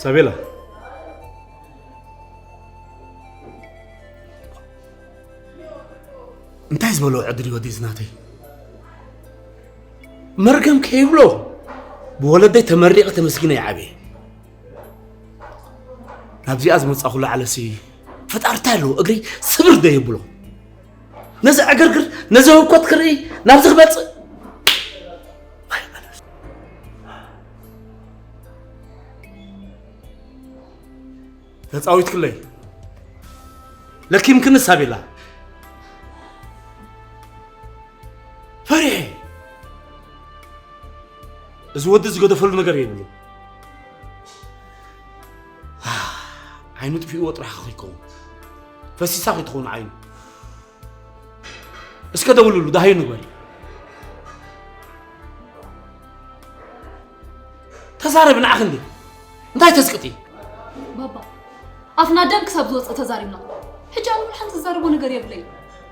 ሳቤላ፣ እንታይ ዝበሎ ዕድል እዩ ወዲ ዝናተይ? መርገም ከይብሎ ብወለደይ ተመሪቐ ተመስጊነ ይዓብየ። ናብዚኣ ዝመጻኹላ ዓለሲ ፈጣሪ እንታይ ኣለዎ እግረይ ስብር ደየብሎ። ነዚ ዕግርግር፣ ነዚ ህውከት ክርኢ ናብዚ ክመጽእ ተጻዊትክለይ። ለኪምክኒ ሳቤላ። ፈሪሐ። እዚ ወዲ ዝገደፈሉ ነገር የብሉ። ዓይኑ ጥፊእዎ ጥራሕ ከይከውን። ፈሲሳ ከይትኸውን ዓይኑ። እስከ ደውልሉ፣ ዳሃዩ ንግበር። ተዛረቢ ንዓኽ እንዴ? እንታይ ተስቅጢ? ባባ፣ ኣፍና ደም ክሳብ ዝወፅእ ተዛሪብና። ሕጂ ኣነ እውን ሓንቲ ዝዛረቦ ነገር የብለይ።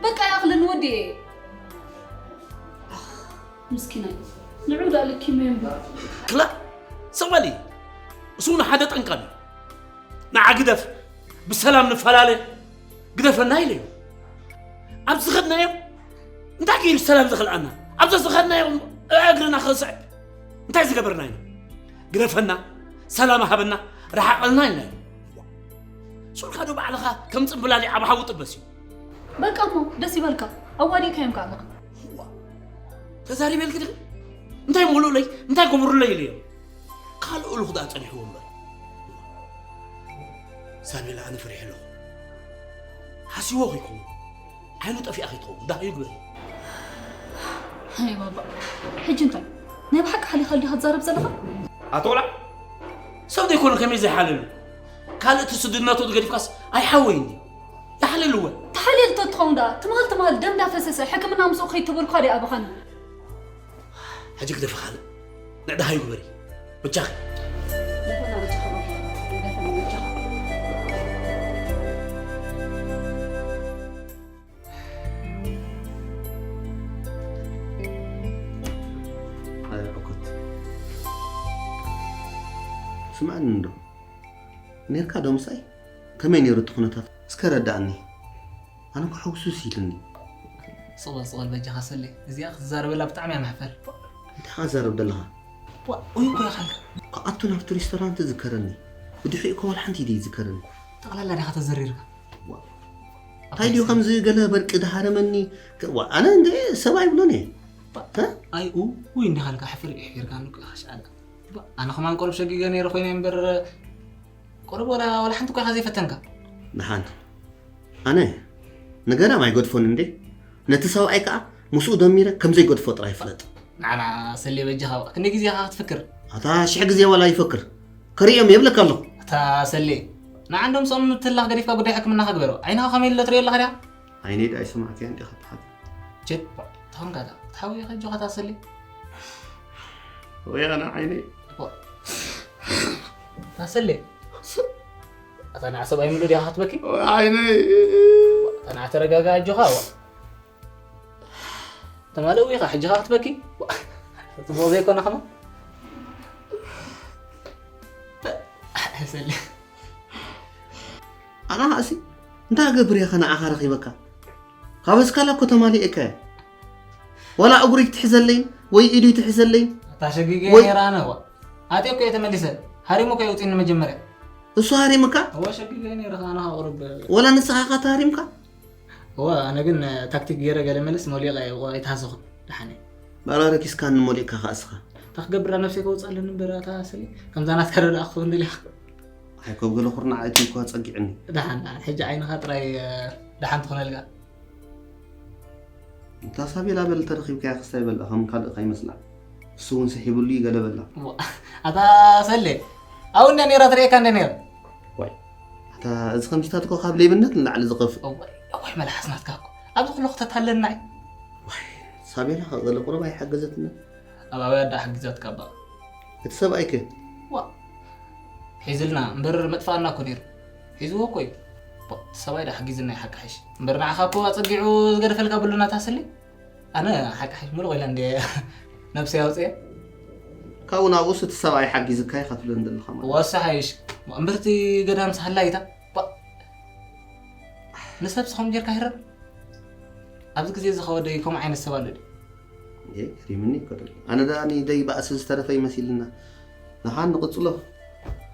በቃ ይኣኽለኒ ወዲኤ። ኣኽ፣ ምስኪናይ። ንዑ ዳኣ ልኪሞ እምበር። ክላ፣ ስቕ በሊ። እሱ እውን ሓደ ጠንቃሚ። ንዓ ግደፍ፣ ብሰላም ንፈላለ፣ ግደፈና ኢለዮ። ኣብ ዝኸድናዮ እንታይ ገይሩ ሰላም ዝኸልኣና? ኣብ ዝኸድናዮ እግርና ክስዕብ እንታይ ዝገበርና ኢና? ግደፈና፣ ሰላም ሃበና፣ ረሓቐልና ኢልናዮ። ሱልካ ዶ ባዕልኻ ከም ጽምብላሊ ኣብ ሓዊ ጥበስ እዩ። በቃ እሞ ደስ ይበልካ፣ ኣዋዲእካዮም ከኣ ኣለኻ። ተዛሪበልኪ ድኺ? እንታይ ምሉእለይ፣ እንታይ ግብሩለይ ኢለዮ። ካልእ ልኹ ደኣ ጸኒሕዎ እምበር። ሳቤላ፣ ኣነ ፈሪሐ ኣለኹ። ሓሲዎ ከይኮኑ፣ ዓይኑ ጠፊኣ ከይትኸውን፣ ዳህዩ ግበሪ። ኣይ ባባ፣ ሕጂ እንታይ? ናይ ብሓቂ ሓሊኻ ድኻ ትዛረብ ዘለኻ? ኣቶ ቆልዓ፣ ሰብ ዘይኮነ ከመይ ዘይሓለሉ? ካልእ እቲ ስድነቱ ገዲፍካስ ኣይሓወይ እንዲ። ይሓለልወ። ተሓልየል ተትኸውን ደኣ፣ ትማል ትማል ደም እንዳፈሰሰ ሕክምና ምስኡ ከይተበልኳ ደይ ኣበኻኒ። ሕጂ ግደፊ ካልእ። ንዕዳሃዩ ግበሪ። በጃኺ። ኣይ፣ ዕኮት። ስምዓኒ እንዶ። ኔርካ ዶ ምሳይ? ከመይ ኔሩ እቲ ኩነታት? እስከ ረዳእኒ። ኣነ እኮ ሕጉሱስ ኢሉኒ። ስቕ በል፣ ስቕ በል በጃኻ ሰሌ። እዚኣ ክትዛረበላ ብጣዕሚ እያ መሕፈር። እንታይ ኢኻ ትዛረብ ዘለኻ? ዋ፣ ወይ እኮ ኢኻ ኢልካ። ክኣቱ ናብቲ ሬስቶራንት ዝከረኒ። ብድሕሪኡ እኮ ዋላ ሓንቲ ኢደይ ዝከረኒ። ጠቕላላ ዲኻ ተዘሪርካ? ዋ። እንታይ ድዩ ከምዚ ገለ በርቂ ድሃረመኒ? ከ-፣ ዋ፣ ኣነ እንደ ሰብ ኣይብሎን እየ። ዋ፣ እ? ኣይ፣ ኡ-፣ ውይ እንዲኻ ኢልካ ሕፍር ኢሕፊርካኒ እኮ ኢኻ ሻዕላ። ዋ፣ ኣነ ከማን ቁሩብ ሸጊገ ነይረ ኮይነ እምበር፣ ቁሩብ ዋላ፣ ዋላ ሓንቲ እኮ ኢኻ ዘይፈተንካ። ንሓንቲ። ኣነ ንገዳም ኣይገድፎን እንዴ? ነቲ ሰብኣይ ከኣ ምስኡ ደሚረ ከም ዘይገድፎ ጥራይ ይፍለጥ። ንዓና ሰሌ በጃኻ፣ ክንደይ ግዜ ኢኻ ክትፍክር? ኣታ ሽሕ ግዜ ዋላ ይፈክር። ከርእዮም የብለካ ኣለኹ። ኣታ ሰሌ፣ ንዓንዶም ጾም ምትላኽ ገዲፍካ ጉዳይ ሕክምናኻ ግበሮ። ዓይንኻ ከመይ ኣሎ ትርእዮ ኣለኻ ድያ? ዓይነይ ደኣ ኣይሰማዕክያን ዲኻ ትሓት? ቸት፣ ተኾንካ ዳ፣ ክትሓውዮ ከጆኻ ታሰሌ። ወይ ኣነ ዓይነይ። ዋ። ታሰሌ። ኣታ ንዓ ሰብኣይ ምሉ ዲኻ ክትበኪ? ወይ ዓይነይ። ኣታ ንዓ ተረጋጋ ኣጆኻ፣ ዋ። ተማለዊ ኢኻ፣ ሕጂ ኻ ክትበኪ? ዋ። ጽቡቕ ዘይኮነ ኸማ? ታሰሌ። ኣና ኸኣሲ፣ እንታይ ክገብር እየ ኸ ንዓኻ ረኺበካ? ካብ ኣስካላ እኮ ተማሊኤካ እየ። ዋላ እግሩ ይትሕዘለይን ወይ ኢዱ ይትሕዘለይን። ኣታ ሸጊገ ወይ ነይረ ኣነ፣ ዋ። ኣትየ እኮ እየ ተመሊሰ። ሃሪሙ እኮ የውፅኒ መጀመርያ። እሱ ሃሪምካ? እወ፣ ሸጊገ ነይረ፣ ኣነ ኸኣ ቁሩብ። ወላ ንስኻ ኢኻ ተሃሪምካ? እወ፣ ኣነ ግን ታክቲክ ገይረ ገለ መለስ መሊቐ እየ፣ እወ፣ ኣይትሃስኹን፣ ደሓን እየ። ባላ ረኪስካኒ ሞሊቕካ ኸኣ እስኻ። እንታይ ክገብር ነብሰይ ከውፅእ ኣለኒ እምበር፣ ኣታ ሰሌ፣ ከምዛ ናትካ ዶ ደኣ ክኸውን ደሊኻ? ኣይ፣ ኮብ ገለ ኩርናዕ ኣእትዩ እኳ ጸጊዕኒ። ደሓን፣ ደሓን። ሕጂ ዓይንኻ ጥራይ፣ እ፣ ደሓን ትኾነልካ። እታ ሳቤላ በል ተረኺብካያ ክስታይ በላ፣ ከም ካልእ ከይመስላ። እሱ እውን ስሒብሉ እዩ ገለ በላ። እሞ፣ ኣታ ሰሌ፣ ኣብኡ እንድያ ነይራ ትርእየካ እንድያ ነይራ። ዋይ፣ ኣታ እዚ ከምዚታት እኮ ካብ ሌብነት ንላዕሊ ዝኸፍእ። እዋይ፣ እዋይ፣ መልሓስ ናትካ እኮ። ኣብዚ ኩሉ ክተታለልና እዩ። ዋይ፣ ሳቤላ ኸ ገለ ቁሩብ ኣይሓገዘትንን? ኣብ ኣበይ ኣዳ ሓጊዛትካ እባ? እቲ ሰብኣይከ? ዋ፣ ሒዝልና እምበር መጥፋእና እኮ ነይሩ። ሒዝዎ እኮ እዩ። ዋ፣ እቲ ሰብኣይ ዳ ሓጊዝና እዩ ሓቂ ሓይሽ። እምበር ንዓኻ እኮ ኣጸጊዑ ዝገደፈልካ ብሉና ታስሊ። ኣነ ሓቂ ሓይሽ ምሉቕ ኢለ እንደ ነብሰይ ኣውፅኤ። ካብኡ ናብኡስ እቲ ሰብኣይ ሓጊዝካ ኢኻ ትብለኒ ዘለኻ ማለት። ዋሳ ሓይሽ። እምበርቲ ገዳም ሳህላ ኢታ። ባ-፣ ንሰብስ ከም ጌርካ ይረብ። ኣብዚ ግዜ እዚ ከወደይ ከምኡ ዓይነት ሰብ ኣሎ ድዩ? እንዴ፣ ሪምኒ እኮ ደይ። ኣነ ደኣ ንደይ ባእሲ ዝተረፈ ይመሲልና። ንሓን ንቕጽሎ።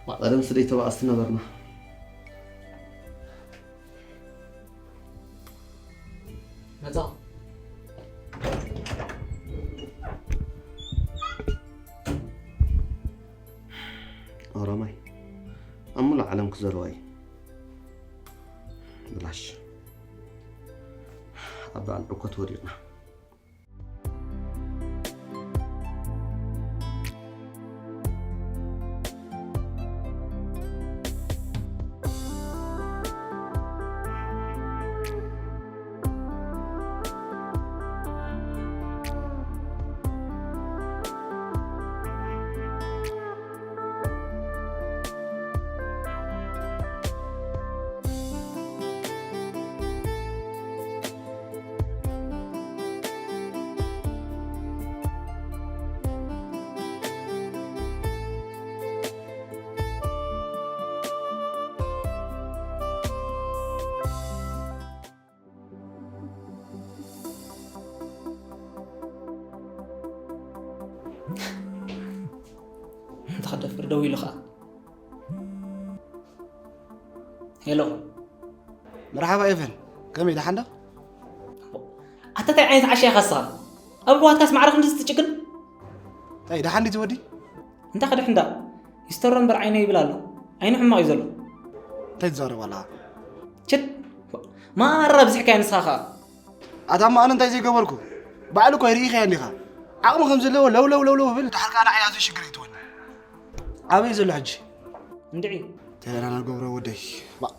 ባ- ቀደም ስደይ ተባእስቲ ነበርና። መጻ። ኦሮማይ፣ ኣብ ሙሉእ ዓለም ክዘርዋ እዩ። ብላሽ። ኣብ በዓል ዕኮት ወዲቕና። እንተ ኸደፍር ደው ኢሉ ኸኣ። ሄሎ። መርሓባ ኤቨን፣ ከመይ ደሓን ዶ? ኣታ እንታይ ዓይነት ዓሻ ኢኻ ንስኻ? ኣብ ኣሕዋትካስ ማዕረ ክንድዚ ትጭክን? እንታይ ደሓን ድዩ እቲ ወዲ? እንታይ ክድሕን ደኣ? ይስተሮ እምበር ዓይነ ይብል ኣሎ። ዓይኑ ሕማቕ እዩ ዘሎ። እንታይ ትዛረብ ኣለኻ? ችድ! ማራ ኣብዚሕካዮ ንስኻ ኸኣ። ኣታ እሞ ኣነ እንታይ ዘይገበርኩ? ባዕሉ እኮ ይርኢኻዮ እንዲኻ። ዓቕሚ ከም ዘለዎ ለው ለው ለው ለው ይብል፣ ድሓር ከኣ ንዓይ ኣዝዩ ሽግር የእትወኒ። ኣበይ ዘሎ ሕጂ? እንድዒ። እንታይ ኢና ንገብሮ ወደይ? ባ-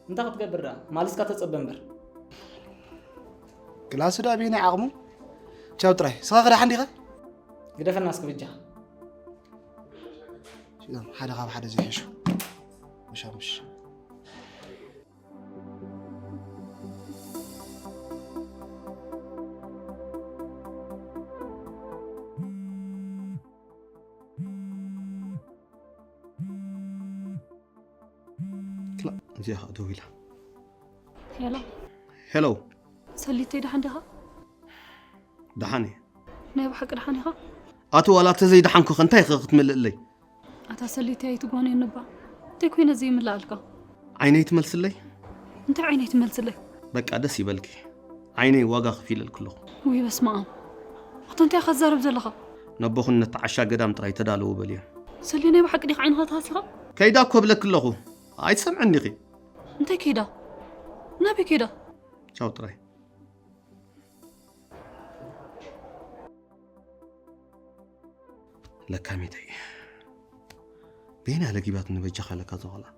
እንታይ ክትገብር ደኣ? ማልስካ ተጸበ እምበር። ክላሱ ደኣ በየናይ ዓቕሙ? ቻው ጥራይ። ንስኻ ከ ደሓን ዲኻ? ግደፈና እስኪ በጃኻ። እዚኦም ሓደ ካብ ሓደ ዘይሕሹ። መሻሙሽ። ክላ-፣ እዚኣ ኸኣ ደው ኢላ። ሄሎ። ሄሎ። ሰሊተይ ደሓን ዲኻ? ደሓን እየ። ናይ ብሓቂ ደሓን ኢኻ? ኣቲ ዋላ ተዘይደሓንኩ ኸ እንታይ ኢኺ ክትምልእለይ? ኣታ ሰሊተይ ኣይትጓነየኒ እባ። እንታይ ኮይነ ዘይምልኣልካ? ዓይነይ ትመልስለይ? እንታይ ዓይነይ ትመልስለይ? በቃ ደስ ይበልኪ። ዓይነይ ዋጋ ከፊለልኪ ኣለኹ። ውይ በስመ ኣብ። ኣታ እንታይ ኢኻ ትዛረብ ዘለኻ? ነቦኽን ነቲ ዓሻ ገዳም ጥራይ ተዳለዉ በልዮም። ሰሊ ናይ ብሓቂ ዲኻ ዓይንኻ ተሃሲኻ? ከይዳ እኮ እብለኪ ኣለኹ። ኣይትሰምዕን ዲኺ? እንታይ ከይዳ? ናበይ ከይዳ? ቻው ጥራይ። ለካ ሚተይ። በየናይ ለጊባትኒ በጃኻ ለካ እዛ ቆልዓ።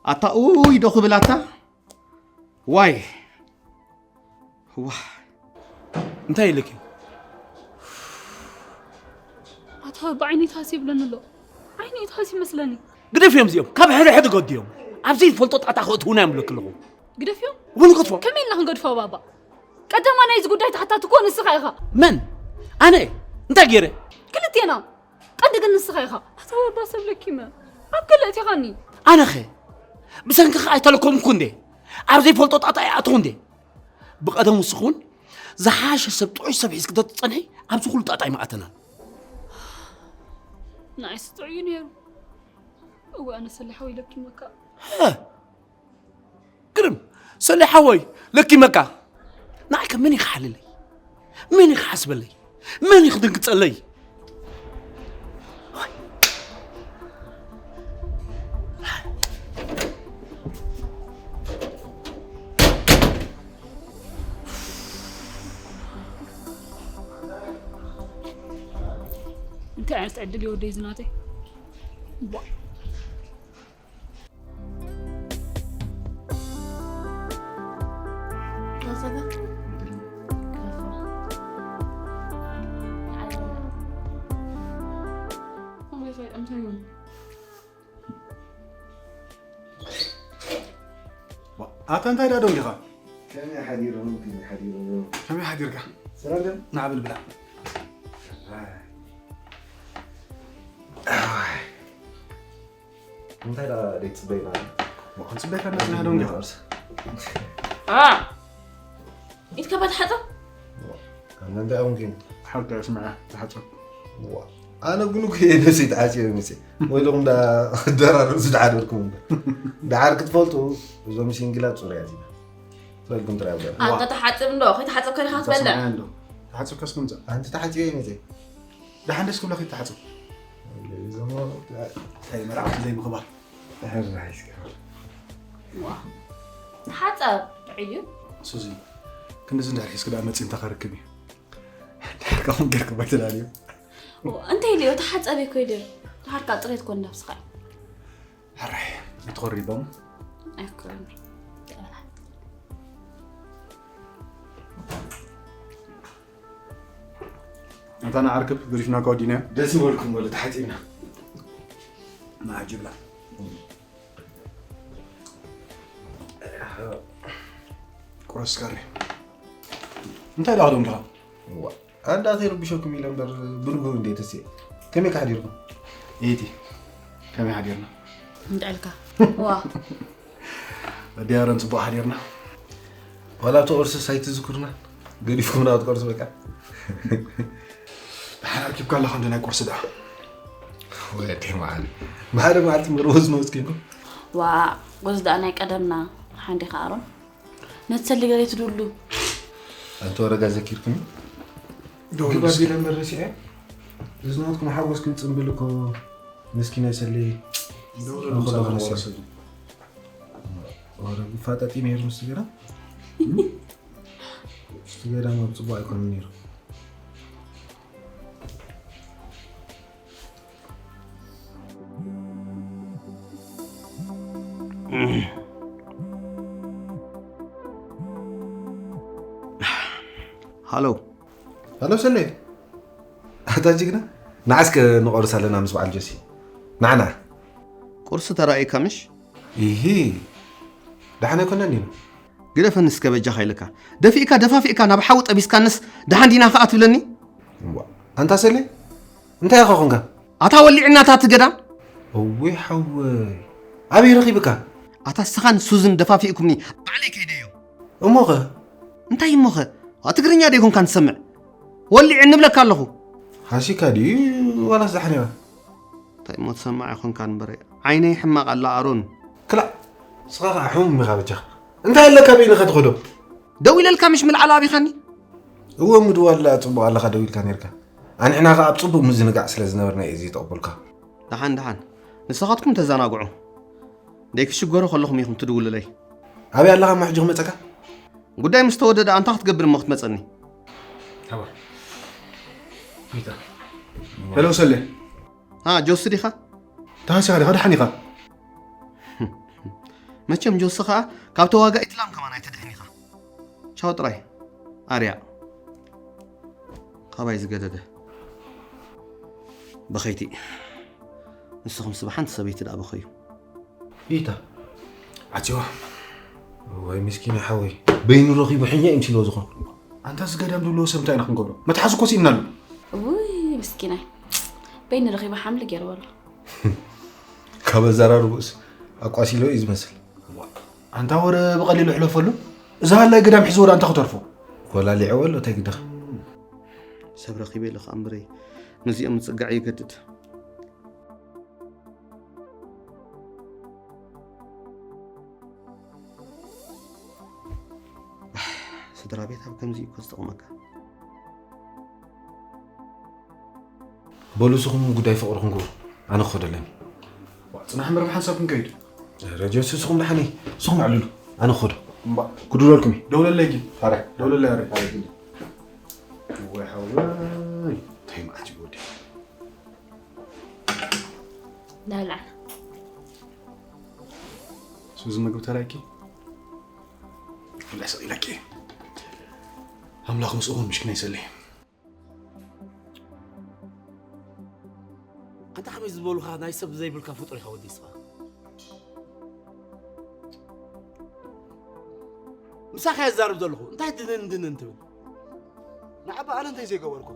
ኣታ ኡይ ዶ ክብል ኣታ? ዋይ። ዋ። እንታይ ኢልኪ? ኣታ ብዓይኒ ታሲ ይብለኒ ኣሎ። ዓይኒ ታሲ ይመስለኒ። ግደፍዮም እዚኦም፣ ካብ ሕድሕድ ገድዮም። ኣብ ዘይትፈልጦ ጣጣ ከእትዉና እዮም ዝብለኪ ኣለኹ። ግደፍዮም? እውን ክትፎ። ከመይ ኢልና ክንገድፎ ባባ? ቀዳማ ናይዚ ጉዳይ ተሓታቲ እኮ ንስኻ ኢኻ። መን? ኣነ? እንታይ ገይረ? ክልቴና። ቀንዲ ግን ንስኻ ኢኻ። ኣታ ባባ ሰብ ለኪመ። ኣብ ገለ እቲኻኒ። ኣነኸ? ብሰንክኻ ኣይተለኮምኩ እንዴ? ኣብ ዘይፈልጦ ጣጣ ይኣትኹ እንዴ? ብቐደም ውስኹን ዝሓሸ ሰብ ጥዑይ ሰብ ሒዝኪ ተትጸንሒ ኣብዚ ኩሉ ጣጣ ኣይምኣተናን። ንዓይስ ጥዑይ እዩ ነይሩ። እወ ኣነ ሰሊሓዊ ለኪመካ። ሀ! ግርም፣ ሰሊሓወይ ለኪመካ። ንዓይከ መን እዩ ክሓልለይ? መን እዩ ክሓስበለይ? መን እዩ ክድንግጸለይ? እንታይ ዓይነት ዕድል እዩ ወደይ ዝናተይ? ቧ። ኣታ እንታይ ደኣ ደንጊኻ? ከመይ ሓዲርኩም? ከመይ ሓዲርኩም? ከመይ ሓዲርካ? ሰላም ዶ? ንዓብል ብላ። እንታይ ደኣ ደይ ትጽበይና? ዋ፣ ክንጽበይ ከለና ንሕና ዶ እንዲኻ? አ! ኢድካ ባትሓጽብ? ኣነ እንታይ ኣኹም ግን? ሓቂ ስምዐ፣ ትሓጽብ። ዋ፣ ኣነ ግን እኮ እየ ነብሰይ ተሓጺበ መጽየ። ወይልኹም ዳ-፣ ደራርብ ዝደሓደርኩም እምበር። ደሓር ክትፈልጡ፣ እዞም ሲንግላት ጽሩያት ኢና። ትበልኩም ጥራይ እምበር። ኣንተ ተሓጽብ እንዶ፣ ከይተሓጸብካ ዲኻ ትበልዕ? ተስምዐ እንዶ። ተሓጽብካስ ክምጻእ። ኣንተ ተሓጺበ እየ መጽየ። ደሓን ደስ ክብለኺ ተሓጽብ። እዞም እንታይ መርዓውቲ ዘይምኽባር። ሕራይ እስከ። ዋ። ተሓጸብ፣ ጥዑይ እዩ። ሱዚ፣ ክንድዚ እንድሕር ሒዝኪ ደኣ መጺ እንታይ ከርክብ እዩ? ድሓር ከምኡ ጌርክሞ ኣይትዳልዩ። ኦ፣ እንታይ ኢሉ እዩ? ተሓጸብ እኮ ኢሉ። ድሓር ከኣ ጽሬት ኮን ነብስኻ እዩ። ሕራይ፣ ኣይትኾርሪቦም። ኣይኮርን። ኣንታ ንዓርክብ ገዲፍናካ ወዲና። ደስ ይበልኩም በሉ፣ ተሓጺብና። ንዓጅብላ። ቁረስ ቀሪ። እንታይ ደኣ ክደም ዲኻ? ዋ፣ ኣንዳ ዘይርብሸኩም ኢለ እምበር ብርግሩ እንዴ ተስየ። ከመይ ካሕዲርኩም? ኢቲ፣ ከመይ ሓዲርና? እንድዕልካ። ዋ። ዲያረን ጽቡቕ ሓዲርና። ዋላ እቲ ቁርስስ ኣይትዝክሩና? ገዲፍኩምና ክትቆርሱ በቃ። ደሓን ኣርኪብካ ኣለኻ እንዶ ናይ ቁርሲ ደኣ? ወዲ መዓል። ብሓደ መዓልቲ መርቦ ዝመወት ኬንኩም? ዋ፣ ጎዝ ደኣ ናይ ቀደምና። ሓንዲኻ ኣሮን? ነቲ ሰሊ ገለ ትድሉ። ኣንተ ወረጋ ዘኪርክኒ? ዶ ግባ ይመስል? ቢለ መረሲዐ። ዝናትኩም ሓጎስ ክንጽምብል እኮ ምስኪን ኣይሰሊ። ዶ ዶ እንኮ ምሳሌ ዶ ወረሰ? ወረ ፋጣጢ ነይሩ ምስቲ ገዳም። ምስቲ ገዳም ኣብ ጽቡቕ ኣይኮነን ነይሩ። ሃሎ። ሃሎ ሰሌ። ኣታ ጅግና። ንዓስከ ንቆርስ ኣለና ምስ በዓል ጆሲ። ንዓና። ቁርሲ ተራእዩካ ምሽ? ኢሂ። ደሓን ኣይኮነን ኢና። ግደፈኒ እስከ በጃኻ ኢለካ። ደፊእካ ደፋፊእካ ናብ ሓዊ ጠቢስካንስ ደሓን ዲና ከኣ ትብለኒ? እዋ፣ ኣንታ ሰሌ፣ እንታይ ኢኻ ኾንካ? ኣታ ወሊዕና እታ እቲ ገዳም። እወይ ሓወይ፣ ኣበይ ረኺብካ? ኣታ ስኻን ሱዝን ደፋፊእኩምኒ፣ ባዕለይ ከይደዮ። እሞኸ? እንታይ እሞኸ? ዋ፣ ትግርኛ ዶ ኣይኮንካን ትሰምዕ? ወሊዕ እንብለካ ኣለኹ። ሃሲካ ድዩ ዋላስ ዛሕሪኻ? እንታይ እሞ ትሰማዕ ኣይኮንካን እምበር፣ ዓይነይ ሕማቕ ኣላ ኣሮን። ክላእ፣ ንስኻ ኸዓ ሕሙም ኢኻ በጃኻ። እንታይ ኣለካ በይንኻ ትኸዶ? ደው ኢለልካ ምሽ ምልዓል ኣቢኻኒ? እወ፣ ምድዋል ጽቡቕ ኣለኻ ደው ኢልካ ነይርካ። ኣንሕና ኸዓ ኣብ ጽቡቕ ምዝንጋዕ ስለ ዝነበርና እየ ዘይተቐበልካ። ደሓን፣ ደሓን። ንስኻትኩም ተዘናግዑ። ደይ ክሽገሩ ከለኹም ኢኹም ትድውሉለይ። ኣበይ ኣለኻ እሞ ሕጂ ክመጸካ? ጉዳይ ምስ ተወደደ ኣንታ ክትገብር እሞ ክትመጸኒ? ሃባ። ሄሎ፣ ሰሌ። ሃ፣ ጆሲ ዲኻ? ተሃሲኻ ዲኻ? ደሓን ኢኻ? መቸም ጆሲ ኸኣ ካብ ተዋጋኢት ላም ከማን ኣይትድሕን ኢኻ። ቻው ጥራይ። ኣርያ። ካባይ ዝገደደ። በኸይቲ። ንስኹም ስብ ሓንቲ ሰበይቲ ደኣ በኸዩ። ኢታ። ዓጺዋ። ወይ ምስኪን ሓወይ። በይኑ ረኺቡ ሕኛ እዩ ምስልዎ ዝኾን። ኣንታ እዚ ገዳም ዝብልዎ ሰብ እንታይ ኢና ክንገብሮ? መትሓዚ እኮ ስኢንናሉ። ውይ ምስኪናይ። በይኑ ረኺቡ ሓምሊ ገይርዎ ኣሎ። ካብ ኣዘራርብኡስ ኣቋሲሎ እዩ ዝመስል። ኣንታ ወረ ብቐሊሉ ሕለፈሉ። እዚ ሃላይ ገዳም ሒዝዎ ደኣ እንታይ ክተርፎ? ኮላሊዕዎ ኣሎ፣ እንታይ ግድኻ? ሰብ ረኺበ ኢለ ከኣ እምበረይ፣ ነዚኦም ምጽጋዕ ይገድድ። ስድራ ቤት ኣብ ከምዚ እዩ እኮ ዝጠቕመካ። በሉ፣ ንስኹም ጉዳይ ፍቕርኹም ግበሩ፣ ኣነ ክኸዶ ኣለኒ። ዋ፣ ጽናሕ እምበር ብሓንሳብ ክንከይድ። ረጀስ፣ ንስኹም ደሓነይ፣ ንስኹም ኣዕልሉ፣ ኣነ ክኸዶ። እምባ። ክድውለልኩም እዩ። ደውለለይ ግን። ኣረ። ደውለለይ፣ ኣረ። ኣረ፣ ግን። ወይ ሓወይ፣ እንታይ መዓት እዩ ወዲ። ላላ። ሱዚ ምግቢ ተራይኪ? ብላይ ስቕ ኢለኪ። ኣምላኽ ምስኡ ኹን ምሽኪና ይሰሊ። ኣንታ ከመይ ዝበሉኻ ናይ ሰብ ዘይብልካ ፍጡር ኢኻ ወዲ ንስኻ። ምሳኻ የዛርብ ዘለኹ። እንታይ ድንን ድንን ትብል? ንዓባ ኣነ እንታይ ዘይገበርኩ?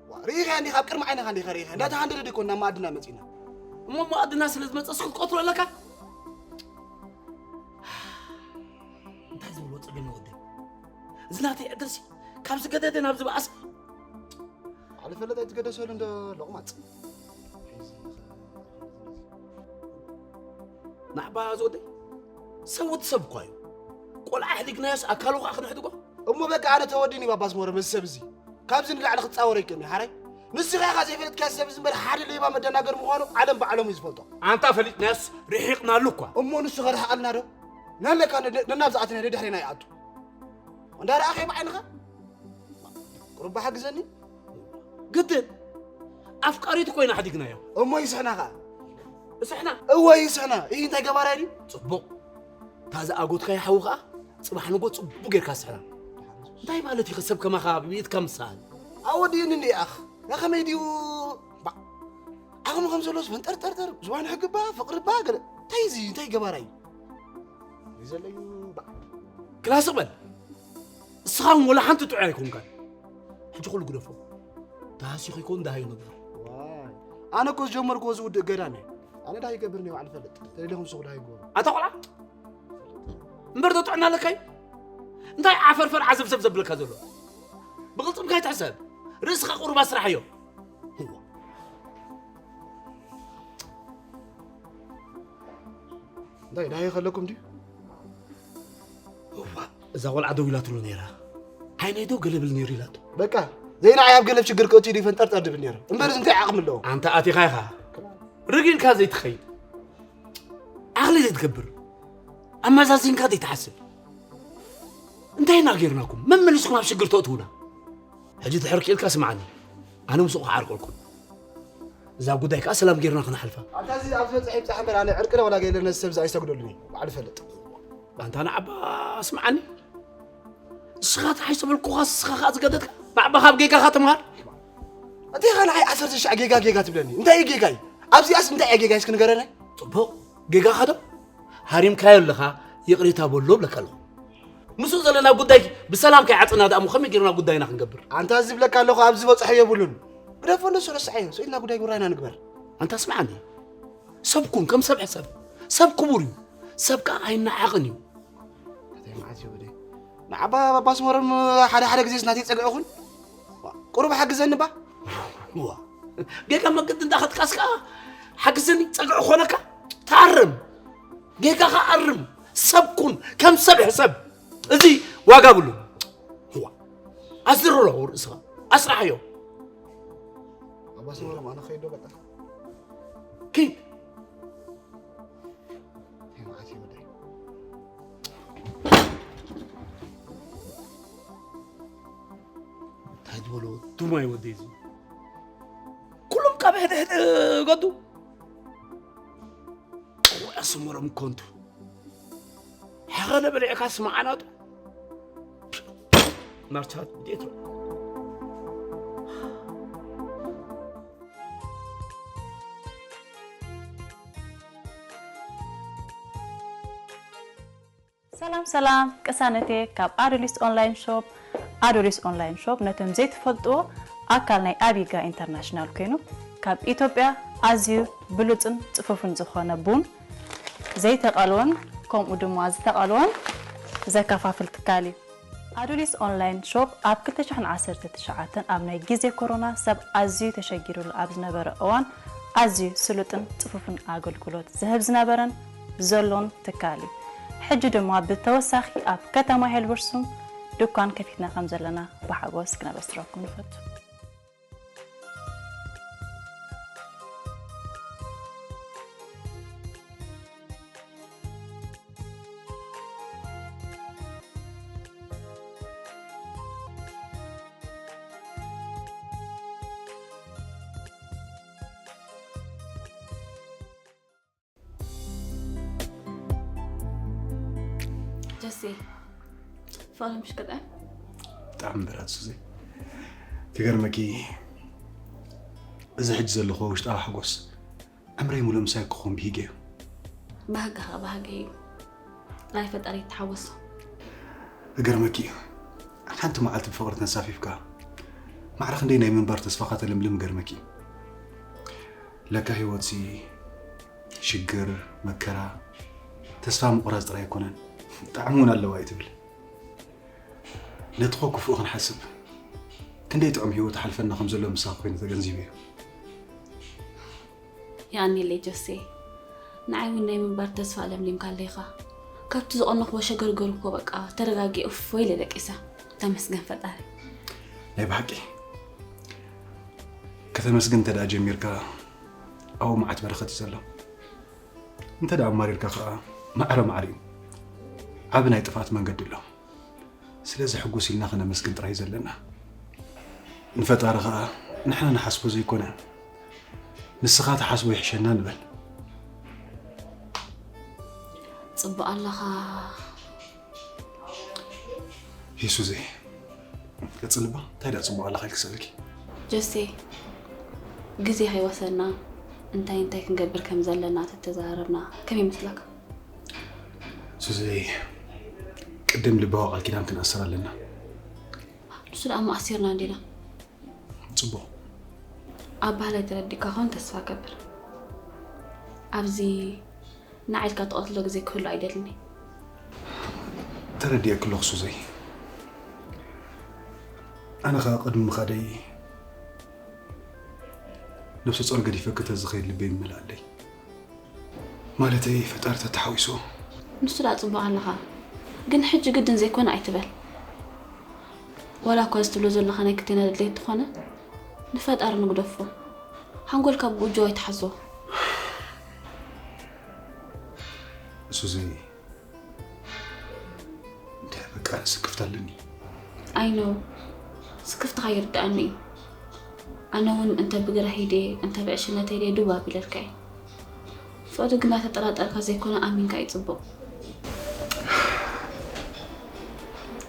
ዋ፣ ርኢኻ እንዲኻ፣ ኣብ ቅድሚ ዓይንኻ እንዲኻ ርኢኻ። እንዳተሃንደደ ዲኮ ናብ መኣድና መጺና። እሞ መኣድና ስለ ዝመጸስ ክትቆትሎ ኣለካ? እንታይ ዝብሎ ጸገም ወዲ? እዚ ናተይ ዕድልሲ ካብ ዝገደደ ናብ ዝበኣሰ። ዓሊ ፈለጥ ኣይትገደሰሉ እንዶ ሎቕማጽ። ናዕባ ዝወደይ ሰውት ሰብ እኳ እዩ። ቆልዓ ኣሕዲግናዮስ ኣካሉ ኸዓ ክነሕድጎ? እሞ በቃ ኣነ ተወዲኒ ባባስ ሞረ ምስ ሰብ እዚ። ካብዚ ንላዕሊ ክጻወር ኣይክእልን ሓራይ። ንስኻ ኢኻ ዘይፈለጥካዮ ሰብ እዚ እምበር ሓደ ሌባ መደናገር ምዃኑ ዓለም ባዕሎም እዩ ዝፈልጦ። ኣንታ ፈሊጥናዮስ ርሒቕናሉ እኳ። እሞ ንሱ ኸርሕቐልና ዶ? ናለካ ነናብ ዝኣተና ደድሕሪና ይኣቱ። እንዳረኣኸ ብዓይንኻ? ቁሩብ ሓግዘኒ። ግድን ኣፍቃሪቱ ኮይና ሓዲግናዮ። እሞ ይስሕና ኸኣ። እስሕና? እወ ይስሕና። ይህ እንታይ ገባራይ ድዩ? ጽቡቕ። እታ ዝኣጎትካዮ ሓዊ ኸኣ ጽባሕ ንጎ ጽቡቕ ጌርካ ስሕና። እንታይ ማለት እዩ ሰብ ከማኻ ብቤትካ ምሳል? ኣወዲእኒ እንዲ ኣኽ። ያ ከመይ ድዩ? ባ-፣ ዓቕሚ ከም ዘሎስ ፈንጠርጠርጠር። ዝባን ሕግባ፣ ፍቕርባ፣ ገለ። እንታይ እዚ? እንታይ ገባራይ እዩ? ይዘለዩ፣ ባ-፣ ክላስ በል። እስኻ እውን ወላ ሓንቲ ጥዑይ ኣይኮንካን። ሕጂ ኩሉ ግደፎ። ተሃሲኹ ይኮን ደሃዩ ነበር። ዋይ። ኣነ እኮ ዝጀመርክዎ ዝውድእ ገዳም እየ። ኣነ ደሃይ ይገብር እየ፣ ባዕሉ ፈልጥ። ተደሊኹም ንስኹ ደሃይ ግበሩ። ኣታ ቆልዓ፣ እምበር ዶ ጥዕና ኣለካ እዩ? እንታይ ዓፈርፈር ዓዘብዘብ ዘብለካ ዘሎ? ብቕልጽምካ ይትሕሰብ። ርእስኻ ቁሩብ ኣስራሓዮ። እንታይ ደሃይ ከለኩም ድዩ? እዋ፣ እዛ ቆልዓ ደው ኢላትሉ ነይራ። ዓይነይ ዶ ገለብል ነይሩ ኢላቶ። በቃ፣ ዘይንዓይ ኣብ ገለብ ሽግር ክእትዩ ድዩ ፈንጠርጠር ድብል ነይሩ። እምበር እዚ እንታይ ዓቕሚ ኣለዎ? ኣንታ ኣቲኻ ኢኻ። ርግ ኢልካ ዘይትኸይድ። ዓቕሊ ዘይትገብር። ኣመዛዚንካ ዘይትሓስብ። እንታይ ኢና ጌርናኩም? መመሊስኩም ኣብ ሽግር ተእትዉና። ሕጂ ድሕር ክኢልካ ስምዓኒ። ኣነ ምስኡ ክዓርቀልኩም። እዛ ጉዳይ ከኣ ሰላም ጌርና ክንሓልፋ። ኣታ እዚ ኣብ ዝበጽሐ ይብጻሕ እምበር ኣነ ዕርቂ ዶ ወላ ገለ ነዚ ሰብ እዚ ኣይሰግደሉን እየ። ባዕሉ ይፈልጥ። ኣንታ ንዓባ ስምዓኒ። ንስኻ ጥራሕ ዝተበልኩኻ፣ ንስኻ ከኣ ዝገደድካ። ንዓባ ካብ ጌጋኻ ተምሃር። እንታይ ኢኻ ንዓይ ዓሰርተ ሻዕ ጌጋ ጌጋ ትብለኒ? እንታይ እዩ ጌጋይ? ኣብዚኣስ እንታይ እያ ጌጋይ እስኪ ንገረኒ? ጽቡቕ። ጌጋኻ ዶ? ሃሪምካዮ ኣለኻ፣ ይቕሬታ በሎ እብለካ ኣለኹ። ምስኡ ዘለና ጉዳይ ብሰላም ከይዓጽና ደኣ እሞ ከመይ ጌርና ጉዳይና ክንገብር? ኣንታ ዝብለካ ኣለኹ፣ ኣብዚ በጽሖ የብሉን። ግደፎ፣ ንሱ ረስዓዮ። ስኢልና ጉዳይ ጉራይና ንግበር። ኣንታ ስምዓኒ። ሰብ ኩን፣ ከም ሰብ ሕሰብ። ሰብ ክቡር እዩ። ሰብ ከኣ ኣይነዓቕን እዩ። እንታይ መዓት እዩ ወደይ? ንዓባ ባባ ኣስመሮም ሓደ ሓደ ግዜስ ናተይ ጸግዒ ኩን። ቁሩብ ሓግዘኒ ባ። ዋ። ጌጋ መገዲ እንዳኸድካስ ከኣ ሓግዘኒ ጸግዒ ኮነካ? ተኣረም። ጌጋኻ ኣርም። ሰብ ኩን። ከም ሰብ ሕሰብ። እዚ ዋጋ ብሉ። ዋ። ኣስርሮ ርእስኻ። ኣስራሓዮ። ኣባ ኣስመሮም ኣነ ኸይዶ በቃ። ኪድ። እንታይ መዓት እዩ ወደይ? እንታይ ዝበሎ ዱማ እዩ ወደይ እዚ? ኩሎም ካብ ሕድሕድ ገዱ። እዋይ ኣስመሮም ኮንቱ። ሓኸለ በሊዕካ ስማዓናቱ። ማርቻት ዴትሮ። ሰላም ሰላም ቅሳነቴ ካብ ኣዶሊስ ኦንላይን ሾፕ። ኣዶሊስ ኦንላይን ሾፕ ነቶም ዘይትፈልጥዎ ኣካል ናይ ኣቢጋ ኢንተርናሽናል ኮይኑ ካብ ኢትዮጵያ ኣዝዩ ብሉጽን ጽፉፍን ዝኾነ ቡን ዘይተቐልወን ከምኡ ድማ ዝተቐልወን ዘከፋፍል ትካል እዩ። ኣዶሊስ ኦንላይን ሾፕ ኣብ ክልተ ሽሕን ዓሰርተ ትሽዓተን ኣብ ናይ ግዜ ኮሮና ሰብ ኣዝዩ ተሸጊሩሉ ኣብ ዝነበረ እዋን ኣዝዩ ስሉጥን ጽፉፍን ኣገልግሎት ዝህብ ዝነበረን ዘሎን ትካል እዩ። ሕጂ ድማ ብተወሳኺ ኣብ ከተማ ሄልበርሱም ድኳን ከፊትና ከም ዘለና ብሓጎስ ክነበስረኩም ንፈቱ። ጀሴ፣ ፍቕሪ ምሽ ቅጥዕም? ብጣዕሚ እምበር ሱዚ። ክገርመኪ፣ እዚ ሕጂ ዘለኹዎ ውሽጣዊ ሓጎስ ዕምረይ ሙሉእ ምሳይ ክኾን ብሂገ እዩ። ባህጊ ኸዓ ባህጊ እዩ። ጥራይ ፈጣሪ ይተሓወሶ። ክገርመኪ እዩ። ሓንቲ መዓልቲ ብፍቕሪ ተንሳፊፍካ፣ ማዕረ ክንደይ ናይ ምንባር ተስፋኻ ተለምልም ገርመኪ። ለካ ህይወትሲ ሽግር፣ መከራ፣ ተስፋ ምቑራጽ ጥራይ ኣይኮነን፣ ጣዕሚ እውን ኣለዋ እዩ ትብል። ነቲ ኸ ክፉእ ክንሓስብ ክንደይ ጥዑም ህይወት ሓልፈና ከም ዘሎ ምሳኺ ኮይኑ ተገንዚበ እዩ። የቐንየለይ ጆሴ፣ ንዓይ እውን ናይ ምንባር ተስፋ ኣለምሊምካለይ ኢኻ። ካብቲ ዝቐነኽዎ ሸገርገር እኮ በቃ ተረጋጊኤ እፎይ ኢለ ደቂሰ። ተመስገን ፈጣሪ። ናይ ብሓቂ ከተመስግን እንተ ደኣ ጀሚርካ ኣብኡ መዓት በረኸት እዩ ዘሎ። እንተ ደኣ ኣማሪርካ ከኣ ማዕረ ማዕረ እዩ። ዓቢ ናይ ጥፍኣት መንገዲ ኣሎ። ስለዚ ሕጉስ ኢልና ከነመስግን ጥራይ እዩ ዘለና። ንፈጣሪ ከኣ ንሕና ንሓስቦ ዘይኮነ ንስኻ ትሓስቦ ይሕሸና ንበል። ጽቡቕ ኣለኻ። የሱዘይ ቀጽልባ እንታይ ደኣ ጽቡቕ ኣለኻ ኢልክ ሰበኪ። ጆሴ፣ ግዜ ከይወሰድና እንታይ እንታይ ክንገብር ከም ዘለና ተተዛረብና ከመይ ይመስለካ? ሱዘይ ቅድም ልባዊ ቃል ኪዳን ክንኣስር ኣለና። ንሱ ደኣ እሞ ኣሲርና እንዲና። ጽቡቕ። ኣብ ባህላይ ተረዲእካ ኾን ተስፋ ገብር። ኣብዚ ንዓይ ኢልካ ትቐትሎ ግዜ ክህሉ ኣይደልን እየ። ተረዲኤኪ ኣለኹ ሱዘይ። ኣነ ኸኣ ቅድሚ ምኻደይ ነብሰ ጾር ገዲፈኪ ተዝኸይድ ልበይ ይመልኣለይ። ማለተይ ፈጣሪ ተተሓዊስዎ። ንሱ ደኣ ጽቡቕ ኣለኻ፣ ግን ሕጂ ግድን ዘይኮነ ኣይትበል። ዋላ እኳ እዚ ትብሎ ዘለኻ ናይ ክልቴና ድሌት እንተኾነ ንፈጣሪ ንግደፎ። ሓንጎልካ ብኡጆ ኣይትሓዞ። ሱዘይ እንታይ በቃ ስክፍታ ኣለኒ። I know፣ ስክፍትኻ ይርድኣኒ እዩ። ኣነ እውን እንተ ብግራ ሂደ እንተ ብዕሽነተይ ድየ ዱብ ኣቢለልካ እየ። ፍቕሪ ግና ተጠራጠርካ ዘይኮነ ኣሚንካ እዩ ጽቡቕ።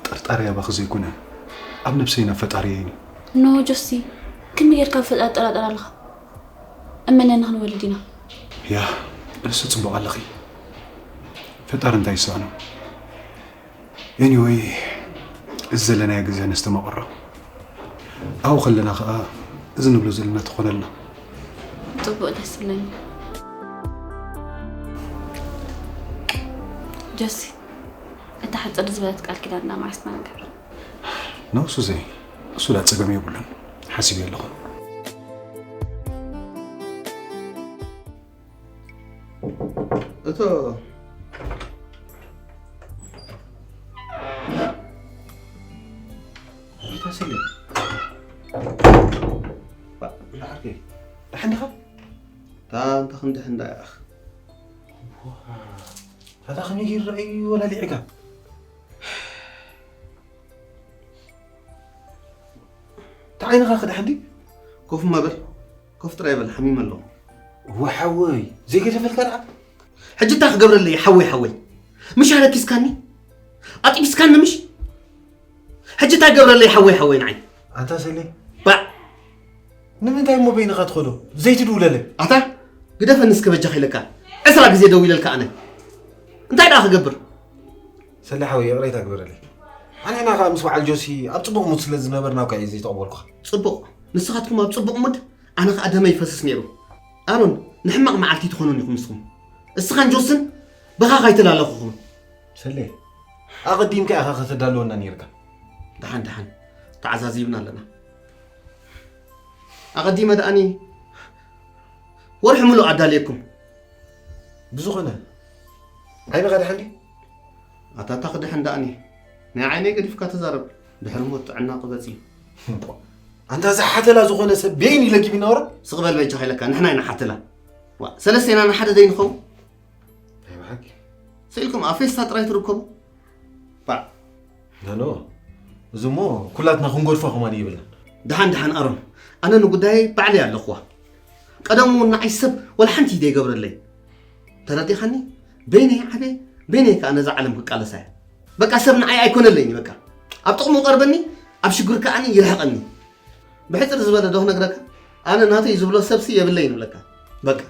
ጥርጣሬ ኣባኺ ዘይኮነ ኣብ ነብሰይ ናብ ፈጣሪ እየ። ኖ ጆሲ፣ ክንደይ ጌርካ ብፈጣሪ ትጠራጠር ኣለኻ? እመነኒ ክንወልድ ኢና። ያ ንሱ ጽቡቕ ኣለኺ። ፈጣሪ እንታይ ይሰኣኖ? Anyway እዚ ዘለናዮ ግዜ ነስተማቕሮ። ኣብኡ ከለና ኸኣ እዚ ንብሎ ዘለና ትኾነልና። ጽቡቕ ደስ ይብለኒ። ጆሲ፣ እታ ሓጽር ዝበለት ቃል ኪዳን እንዳማዕስና ንገብር። ነው ሱዘይ፣ እሱ ዳ ጸገም የብሉን። ሓሲበ ኣለኹ። እቶ ቤታ ስለ ላዓርከይ ደሓን ዲኻ? እታ እንተ ክንዲ ሕንዳ ኢኻ። ታታ ከመይ ገይሩ ረኣዩ ወላሊዕካ? እታ ዓይንኻ ክድሓን ድዩ? ኮፍ እማ በል። ኮፍ ጥራይ በል፣ ሓሚመ ኣለኹ። ወሓወይ፣ ዘይገደፈልካ ደኣ? ሕጂ እንታይ ክገብረለይ ሓወይ፣ ሓወይ? ምሽ ኣለኪስካኒ? ኣጥቢስካኒ ምሽ? ሕጂ እንታይ ክገብረለይ ሓወይ፣ ሓወይ ንዓይ? ኣንታ ሰሌ፣ ባዕ! ንምንታይ እሞ በይንኻ ትኸዶ? ዘይትድውለለይ? ኣታ ግደፈኒ እስከ በጃኻ ኢለካ። ዕስራ ግዜ ደዊለልካ ኣነ። እንታይ ደኣ ክገብር? ሰሌ ሓወይ፣ ይቕሬታ ግበረለይ። ኣንሕና ከኣ ምስ በዓል ጆሲ ኣብ ጽቡቕ ሙድ ስለ ዝነበርና እኳ እየ ዘይተቐበልኩኻ። ጽቡቕ። ንስኻትኩም ኣብ ጽቡቕ ሙድ፣ ኣነ ከኣ ደመይ ይፈስስ ነይሩ። ኣሮን፣ ንሕማቕ መዓልቲ ትኾኑን ኢኹም ንስኹም። እስኻን ጆስን በኻኽ ኣይተላለኹኹም። ሰሌ፣ ኣቐዲምካ ኢኻ ከተዳልወና ነይርካ። ደሓን፣ ደሓን። ተዓዛዚብና ኣለና። ኣቐዲመ ደኣኒ ወርሒ ምሉእ ኣዳልየኩም። ብዝኾነ፣ ዓይንኻ ደሓን ድዩ? ኣታ እታ ክድሕን ደኣኒ። ናይ ዓይነይ ገዲፍካ ተዛረብ። ድሕሪ ሞት ጥዕና ቅበጽ እዩ። ኣንታ እዛ ሓተላ ዝኾነ ሰብ በይን ኢለ ጊብ ይናወራ? ስቕ በል በጃኻ ኢለካ፣ ንሕና ኢና ሓተላ። ዋ፣ ሰለስቴና ንሓደ ዘይንኸውን? ናይ ብሓቂ? ስኢልኩም ኣብ ፌስታ ጥራይ ትርከቡ? ባዕ። ኖ፣ ኖ። እዚ እሞ ኩላትና ክንገድፎ ከማን የብልና። ደሓን፣ ደሓን ኣሮን። ኣነ ንጉዳየይ ባዕለይ ኣለኹዋ። ቀደም እውን ንዓይ ሰብ ወላ ሓንቲ ዘይገብረለይ። ተረዲኻኒ? በይነይ ዓብየ፣ በይነይ ከኣ ነዛ ዓለም ክቃለሳ እየ። በቃ ሰብ ንዓይ ኣይኮነለይን እዩ በቃ። ኣብ ጥቕሙ ይቐርበኒ፣ ኣብ ሽግር ከኣኒ ይርሕቐኒ። ብሕጽር ዝበለ ዶ ክነግረካ? ኣነ ናተይ ዝብሎ ሰብሲ የብለይን እብለካ። በቃ።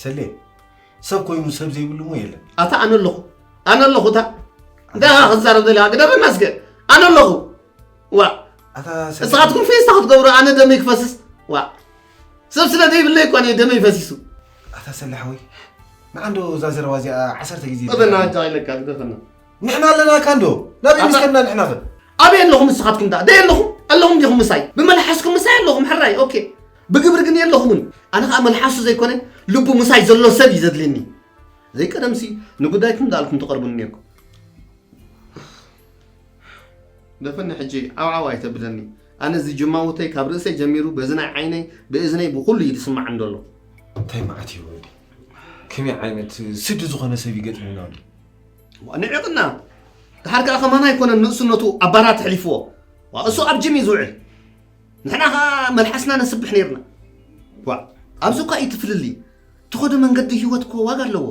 ሰሌ፣ ሰብ ኮይኑ ሰብ ዘይብሉ እሞ የለን። ኣታ ኣነ ኣለኹ። ኣነ ኣለኹ እታ። እንታይ ኢኻ ክትዛረብ ዘለኻ? ግደፈና እስከ። ኣነ ኣለኹ። ዋ። ኣታ ሰ- ንስኻትኩም ፌስታ ክትገብሩ ኣነ ደመይ ክፈስስ? ዋ፣ ሰብ ስለ ዘይብለይ እኳ እየ ደመይ ፈሲሱ። ኣታ ሰላሕ ወይ ንዓንዶ እዛ ዘረባ እዚኣ ዓሰርተ ግዜ እበና እንጃ ኢለካ ግደፈና። ንሕና ኣለና ካንዶ ናበይ ኣታ- ምስከድና ንሕና ኸ ኣበይ ኣለኹም ንስኻትኩም ደኣ ደይ ኣለኹም ኣለኹም ዲኹም ምሳይ ብመልሓስኩም ምሳይ ኣለኹም ሕራይ ኦኬ። ብግብሪ ግን የለኹምን። ኣነ ከዓ መልሓሱ ዘይኮነ ልቡ ምሳይ ዘሎ ሰብ እዩ ዘድልየኒ። ዘይቀደምሲ ንጉዳይኩም ዳልኩም ትቐርቡኒ ነርኩም። ደፈኒ ሕጂ ዓውዓው ኣይተብለኒ። ኣነ እዚ ጅማውተይ ካብ ርእሰይ ጀሚሩ በዚ ናይ ዓይነይ ብእዝነይ ብኩሉ እዩ ዝስማዓኒ ዘሎ። እንታይ መዓት እዩ ወዲ ከመይ ዓይነት ስዲ ዝኾነ ሰብ ይገጥመና ኣሎ ንዕቕና ድሓር ከዓ ከማና ኣይኮነን ንእስነቱ ኣብ ባራት ኣሕሊፍዎ። ዋ፣ እሱ ኣብ ጅም እዩ ዝውዕል። ንሕና ከዓ መልሓስና ነስብሕ ነይርና። ዋ፣ ኣብዚ እኳ እዩ ትፍልልይ። ትኸዶ መንገዲ ህይወት እኮ ዋጋ ኣለዎ።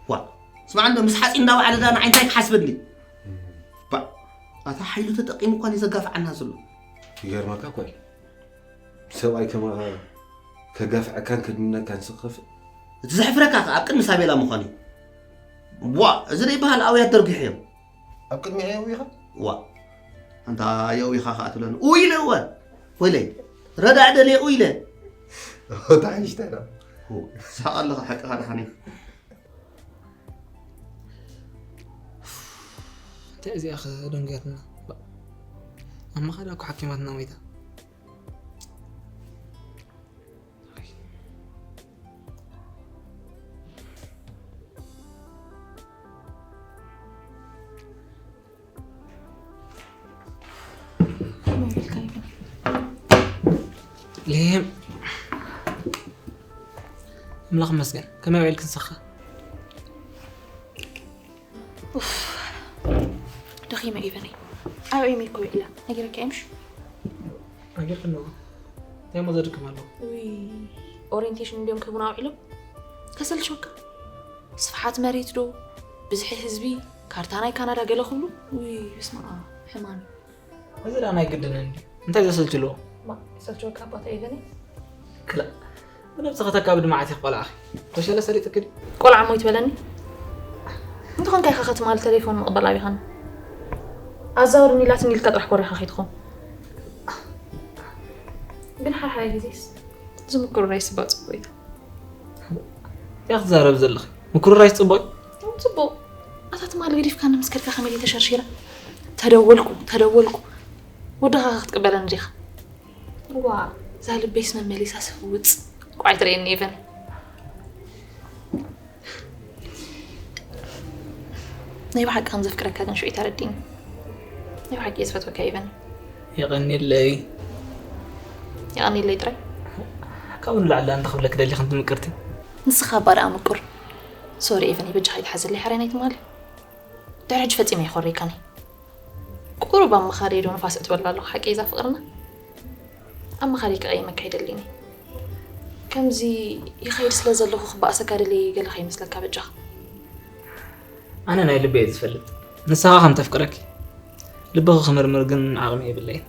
ዋ፣ ስማዕ እንዶ ምስ ሓፂ እንዳወዓለ ዳ ንዓይ እንታይ ክሓስበኒ? ባ፣ ኣታ ሓይሉ ተጠቂሙ እኳ እዩ ዘጋፍዓና ዘሎ። ይገርመካ እኮ እዩ ሰብኣይ ከማኻ ከጋፍዐካን ከድምነካን ስኸፍእ እቲ ዘሕፍረካ ከዓ ኣብ ቅድሚ ሳቤላ ምዃን እዩ። ዋ፣ እዚ ደይበሃል ኣውያት ደርጊሑ እዮም። ኣብ ቅድሚ የእዊኻ ዋ፣ ኣንታ የእዊኻ ከዓ ትብለኒ ኡ ኢለ እወ ወይለይ ረዳእ ደልየ ኡ ኢለ ተሓይሽታ ኢና ሳቕ ኣለኻ ሓቅኻ ድሓኒ እንታይ እዚኣ ከ ደንግያትና ኣብ መኻዳ እኮ ሓኪማትና ሞይታ ሌም ኣምላኽ መስገን ከመይ ውዒልክ ንስኻ ደኺመ ኢቨነይ ኣብ ኤሚ እኮ ውዒላ ነጊረካ እየ ምሽ ኣጊርክ ኣለዎ እንታይ ሞ ዘድክም ኣለዎ ኦሪንቴሽን እንዲዮም ክህቡና ውዒሎም ከሰልችወካ ስፍሓት መሬት ዶ ብዝሒ ህዝቢ ካርታ ናይ ካናዳ ገለ ክብሉ ውይ ስማ ሕማም እዚ ዳ ናይ ግድን እንዲ እንታይ ዘሰልችልዎ ሰልችወካ ኣባታ ኢቨነይ ክላ ብነብስኻ ተካብድ መዓት ኢኽ ቆልዓኺ ኮሸለ ሰሊጥክዲ ቆልዓ ሞ ይትበለኒ እንተኾንካ ኢኻ ከትማል ቴሌፎን ምቕበል ኣቢኻኒ ኣዛውርኒ ኢላትኒ ኢልካ ጥራሕ ኮሪኻ ከይትኾን ግን ሓድሓደ ግዜስ ዝምክሩራይ ስባ ፅቡቅ እዩ እንታይ ክትዛረብ ዘለኺ ምክሩራይ ፅቡቅ ፅቡቅ ኣታ ትማሊ ገዲፍካ ንምስከድካ ከመይ ተሸርሺረ ተደወልኩ ተደወልኩ ወድኻ ክትቅበለኒ ዲኻ ዋ እዛ ልበይስ መመሊሳ ስፍውፅ ቋይ ትርእየኒ ኢቨን ናይ ብሓቂ ከም ዘፍቅረካ ግን ሽዑ ተረዲኒ ናይ ብሓቂ እየ ዝፈትወካ ኢቨን የቐኒለይ የቐኒለይ ጥራይ ካብኡ ንላዕሊ እንተ ክብለክ ደሊኽን ትምቅርቲ ንስኻ እባ ደኣ ምቁር ሶሪ ኢቨን በጃኻ ይትሓዘለይ ሓራይ ናይ ትማሊ ድሕሪ ሕጂ ፈጺመ ይኾሪካኒ ቁሩብ ኣብ ምኻደይ ዶ ንፋስ እትበላ ኣለኹ ሓቂ እዛ ፍቕርና ኣብ ምኻደይ ክቐይመካ ኣይደልን እየ ከምዚ ይኸይድ ስለ ዘለኹ ክበኣሰካ ደልየ ገለ ከይመስለካ በጃኻ ኣነ ናይ ልበይ እየ ዝፈልጥ ንስኻ ከም ተፍቅረኪ ልብኺ ክምርምር ግን ዓቕሚ የብለይን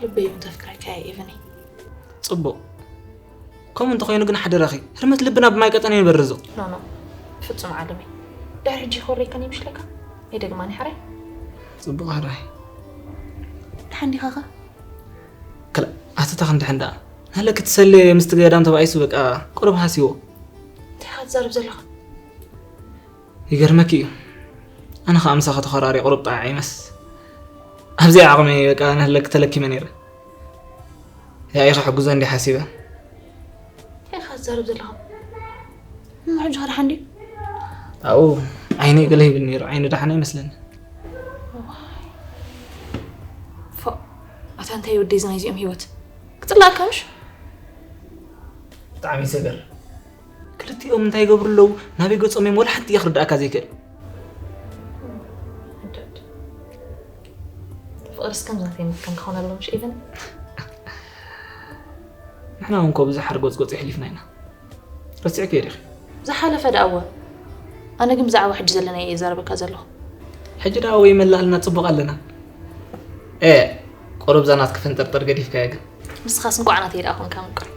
ልበይ እውን ተፍቅረካ እያ ኢቨኒ ጽቡቕ ከምኡ እንተኾይኑ ግን ሓደራኺ ህርመት ልብና ብማይ ቀጠን ይበርዞ ኖ ኖ ፍጹም ዓለመይ ድሕሪ ሕጂ ይኾረይከን ይምሽለካ የደግማኒ ሕራይ ጽቡቕ ሕራይ ድሓን ዲኻ ኸ ክላ ኣትታ ክንድሕን ደኣ ናለ ክትሰልየ ምስቲ ገዳም ተባኢሱ በቃ ቁሩብ ሃሲዎ እንታይ ኢኻ ትዛረብ ዘለኻ ይገርመኪ እዩ ኣነ ከዓ ምሳኺ ተኸራሪ ቁሩብ ጣዕ ይመስ ኣብዚኣ ዓቕሚ በቃ ንህለኪ ተለኪመ ነይረ ያኢኻ ሕጉዘ እንዲ ሓሲበ እንታይ ኢኻ ትዛረብ ዘለኻ እሞ ሕጂ ኸ ደሓን ድዩ ኣብኡ ዓይነይ ገለ ይብል ነይሩ ዓይኒ ደሓን ኣይመስለኒ ፎእ ኣታ እንታይ ወደይ ዝናይዚኦም ህይወት ክፅላእካ ምሽ ብጣዕሚ ይሰገር ክልቲኦም እንታይ ይገብሩ ኣለዉ ናበይ ገፆም እዮም ወላ ሓንቲ እየ ክርዳእካ ዘይክእል ፍቕርስ ከምዚ ናተይ መትከም ክኸውን ኣለዎ ምሽ ኢቨን ንሕና እውን ኮ ብዙሕ ሓርጎፅጎፅ ይሕሊፍና ኢና ረሲዕክዮ ዲኺ ዝሓለፈ ደኣወ ኣነ ግን ብዛዕባ ሕጂ ዘለና እየ ይዛረበካ ዘለኹ ሕጂ ደኣ ወይ መላልና ፅቡቕ ኣለና ኤ ቁሩብ ዛናት ክፍንጥርጥር ገዲፍካዮ ግን ንስኻስ እንቋዕ ናተይ ደኣ ኮንካ ምቅር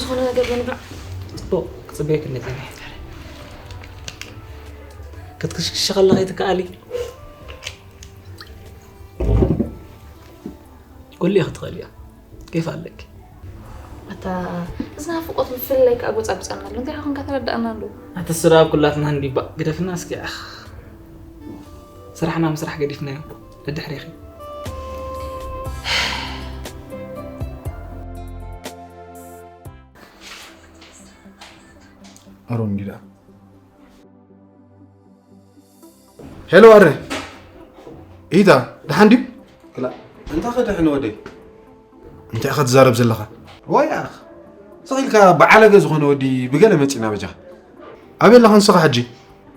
ዝኾነ ነገር ንብላዕ ክጽበየክ እንደ ጸኒሐ። ክትክሽክሽ ከለኺ ትከኣሊ። ኩሉ ክትኽእሊ እያ። ኬፍ ኣለኪ። ኣታ፣ እዚ ናፍቆት ብፍላይ ከኣ ጎጻጉጻና ኣሎ። እንታይ ኾንካ ተረዳእና ኣሎ? ኣቲ ስራ ኣብ ኩላትና እንዲባ ግደፍና እስኪ። ስራሕና ምስራሕ ገዲፍናዮ። ደድሕሪኺ። ኣሮን ጊዳ። ሄሎ ኣረ። ኢታ፣ ደሓን ድዩ? ክላ፣ እንታይ ከድሕን ወደይ? እንታይ ኢኻ ትዛረብ ዘለኻ? ወይ ኣኽ። ስቕ ኢልካ ብዓለገ ዝኾነ ወዲ ብገለ መጺና በጃኻ። ኣበይ ኣለኻ ንስኻ ሕጂ?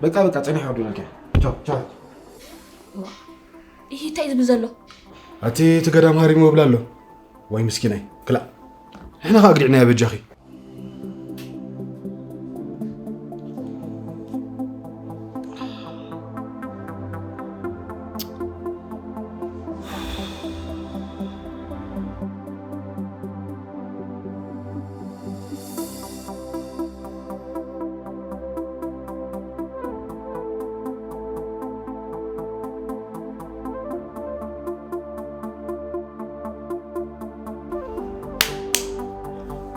በቃ፣ በቃ፣ ጸኒሐ ወዲ ነኪያ። ቻው፣ ቻው። ይህ እንታይ ዝብል ዘሎ? ኣቲ እቲ ገዳም ሃሪሞ እብላ ኣሎ። ወይ ምስኪናይ። ክላ፣ ንሕና ኸኣ ግዲዕናዮ በጃኺ።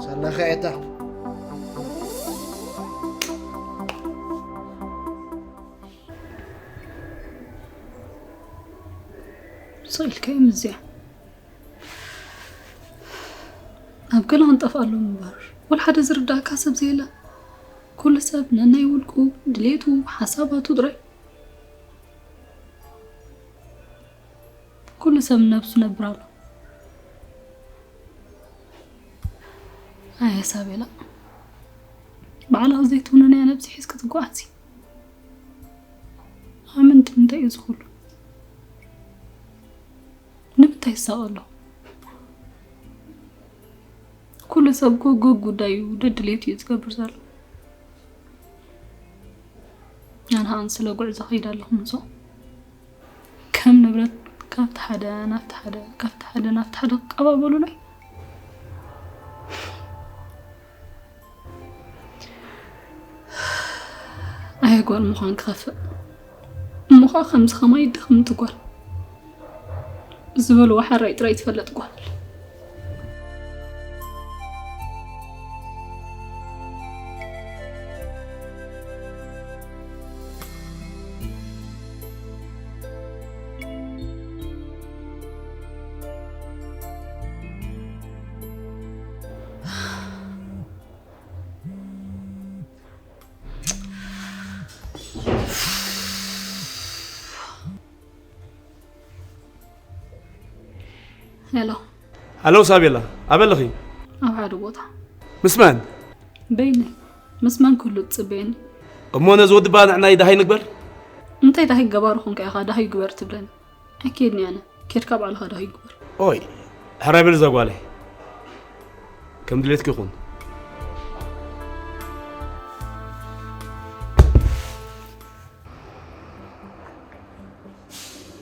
ሰላኺ ዕታ። ስቕ ኢልካዮም እዚኣ። ኣብ ገለ ክንጠፍኣሎም እምበር፣ ወላ ሓደ ዝርዳእካ ሰብ ዘየለ። ኩሉ ሰብ ነናይ ውልቁ፣ ድሌቱ፣ ሓሳባቱ ጥራይ። ኩሉ ሰብ ነብሱ ነብር ኣሎ። ኣየ ሳቤላ፣ ባዕልኺ ዘይትውንንያ ነብሲ ሒዝኪ ትጓዓዚ። ኣመንቲ፣ እንታይ እዩ ዝኹሉ? ንምንታይ ይሳቐ ኣለኹ? ኩሉ ሰብ እኮ ገጉዳዩ ደድሌቱ እዩ ዝገብር ዘሎ። ኣነ ኸኣ ስለ ጉዕዞ ኸይድ ኣለኹ ምስኦም። ከም ንብረት ካብቲ ሓደ ናብቲ ሓደ፣ ካብቲ ሓደ ናብቲ ሓደ ክቀባበሉለይ። ኣየ ጓል ምዃን ክኸፍእ። እሞ ኸኣ ከምዚ ኸማይ ደኽምቲ ጓል። ዝበልዎ ሓራይ ጥራይ ትፈልጥ ጓል። ሄሎ። ሃሎ ሳቤላ፣ ኣበይ ኣለኺ? ኣብ ሓደ ቦታ። ምስ መን? በይነይ። ምስ መን ክህሉ ትጽበየኒ? እሞ ነዚ ወዲ ባንዕ ናይ ደሃይ ንግበር? እንታይ ደሃይ ገባሪ ኾንካ ኢኻ ደሃይ ግበር ትብለኒ? ኣይከይድን እየ ኣነ። ኬድካ ባዕልኻ ደሃይ ግበር። ኦይ፣ ሕራይ በል እዛ ጓለይ። ከም ድሌትኪ ይኹን።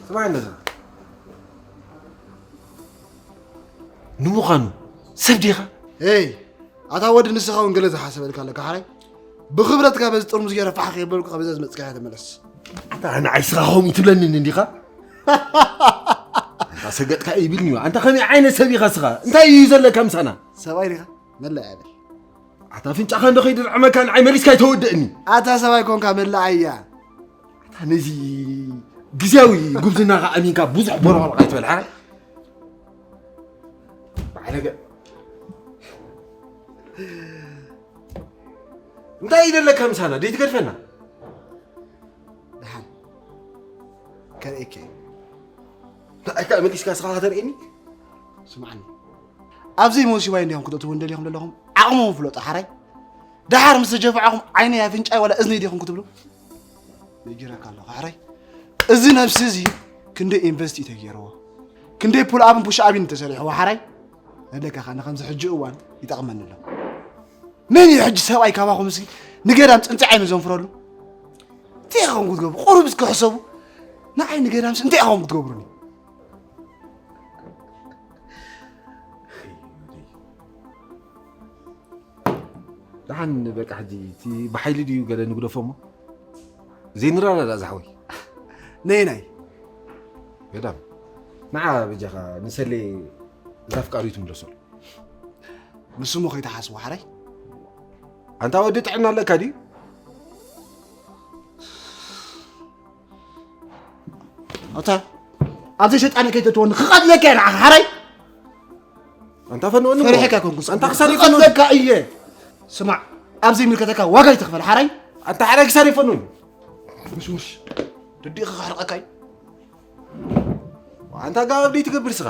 ስማዕ እንደዛ። ንምዃኑ ሰብ ዲኻ? ኤይ፣ ኣታ ወዲ ንስኻ እውን ገለ ዝሓሰበልካ ኣለካ ሓራይ። ብኽብረትካ በዚ ጥርሙዝ ገይረ ፋሕ ከየበልኩ ካብ እዛ ዝመጽካያ ተመለስ። ኣታ ንዓይ ስኻ ከምኡ ትብለኒ እንዲኻ? ኣንታ ሰገጥካ ይብልኒ እዩ። ኣንታ ከመይ ዓይነት ሰብ ኢኻ ስኻ? እንታይ እዩ ዘለካ ምሳና? ሰብኣይ ዲኻ? መላእ በል። ኣታ ኣፍንጫኻ እንዶ ከይድርዕመካ ንዓይ መሊስካ ኣይተወድእኒ። ኣታ ሰብኣይ ኮንካ መላእ እያ። ኣታ ነዚ ግዝያዊ ጉብዝናኻ ኣሚንካ ብዙሕ ቦርባቕ ኣይትበል፣ ሓራይ። ባዕለገ። እንታይ ይደለካ ምሳና? ደይትገድፈና? ደሓን። ከርእየካ እየ። ንዓይ ከኣ መሊስካ ስኻ ከተርእየኒ? ስምዓኒ። ኣብዚ ሞሲባይ እንዲኹም ክትእትዉ እንደሊኹም ዘለኹም ዓቕሞም ፍለጡ፣ ሓራይ። ደሓር ምስ ተጀፋዕኹም ዓይነይ ኣፍንጫይ ዋላ እዝነይ ዲኹም ክትብሉ? ነጊረካ ኣለኹ፣ ሓራይ። እዚ ነብሲ እዚ ክንደይ ኢንቨስት እዩ ተገይርዎ። ክንደይ ፑል ኣፕን ፑሽ ኣፕን ተሰሪሕዎ፣ ሓራይ። ኣለካ ከኣ ንከምዚ ሕጂ እዋን ይጠቕመኒ ኣሎ። መን እዩ ሕጂ ሰብኣይ ካባኹም እስኪ ንገዳም ጽንጽ ዓይኑ ዘንፍረሉ? እንታይ ኢኹም ክትገብሩ? ቁሩብ እስኪ ሕሰቡ። ንዓይ ንገዳምስ እንታይ ኢኹም ክትገብሩኒ? ደሓን በቃ ሕጂ እቲ ብሓይሊ ድዩ ገለ ንግደፎ እሞ ዘይንረዳዳእ ዝሓወይ። ነየናይ? ገዳም ንዓ በጃኻ ንሰሌ እዛ ፍቃሪቱ ምለሰሉ። ንሱ እሞ ከይተሓስቦ ሓራይ። ኣንታ ወዲ ጥዕና ኣለካ ድዩ? ኣታ ኣብዚ ሸጣነ ከይተትወኒ ክቐትለካ እየ ንዓኻ ሓራይ። ኣንታ ፈንወኒ እሞ። ፈሪሐካ ኣይኮንኩን። ኣንታ ክሳር ይፈንወኒ። ክቐትለካ እየ። ስማዕ፣ ኣብ ዘይምልከተካ ዋጋ ኣይትኽፈል ሓራይ። ኣንታ ሓራይ ክሳር ይፈንወኒ። ውሽ ውሽ። ደዲእኻ ክሕርቐካ እዩ። ኣንታ ጋብ ኣብደይ ትገብር ስኻ።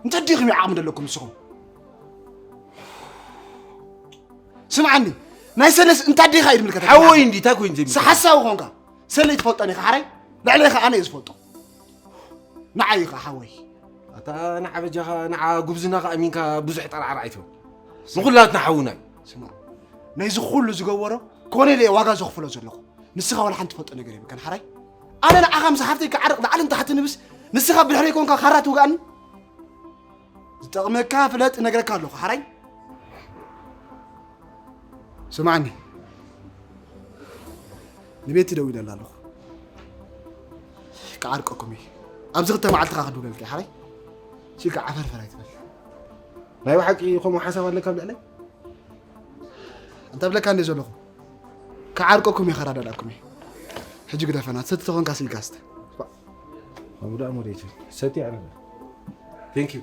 እንተ ዲኹም ዓቕሚ ዘለኩም ንስኹም። ስምዓኒ፣ ናይ ሰለስ እንታ ዲኻ እዩ ዝምልከተካ? ሓወይ እንዲ፣ እንታይ ኮይኑ ዘይምልከት? ሓሳዊ ኾንካ። ሰለይ ትፈልጦ ዲኻ ሓራይ? ልዕለይ ኸዓ ኣነ እየ ዝፈልጦ። ንዓይ ኢኻ ሓወይ። ኣታ ንዓ በጃኻ፣ ንዓ ጉብዝናኻ ኣሚንካ ብዙሕ ጠራዕራዕ ኣይትበል። ንኹላትና ሓውና እዩ። ስማዕ፣ ነዚ ኩሉ ዝገበሮ ኮነ ኢለ እየ ዋጋ ዘኽፍሎ ዘለኹ። ንስኻ ዋላ ሓንቲ ትፈልጦ ነገር የብልካን ሓራይ። ኣነ ንዓኻ ምስ ሓፍተይ ክዓርቕ ላዕልን ታሕትን ንብስ፣ ንስኻ ብድሕረይ ኮንካ ካራ ትውግኣኒ? ዝጠቕመካ ፍለጥ እነግረካ ኣለኹ ሓራይ። ስምዓኒ፣ ንቤቲ ደዊለላ ኣለኹ። ክዓርቀኩም እየ። ኣብዚ ክልተ መዓልቲ ኸዓ ክድውለልኪ እየ ሓራይ። ሲ ከዓ ዓፈርፈር ኣይትበል። ናይ ብሓቂ ከምኡ ሓሳብ ኣለካ ኣብ ልዕለይ? ኣንታ ብለካ እንደ ዘለኹ ክዓርቀኩም እየ፣ ከረዳድኣኩም እየ። ሕጂ ግደፈና፣ ትሰቲ ተኾንካ ስኢልካ ስተ። ከምኡ ደኣ ሞዴት ሰቲ ኣነ። Thank you።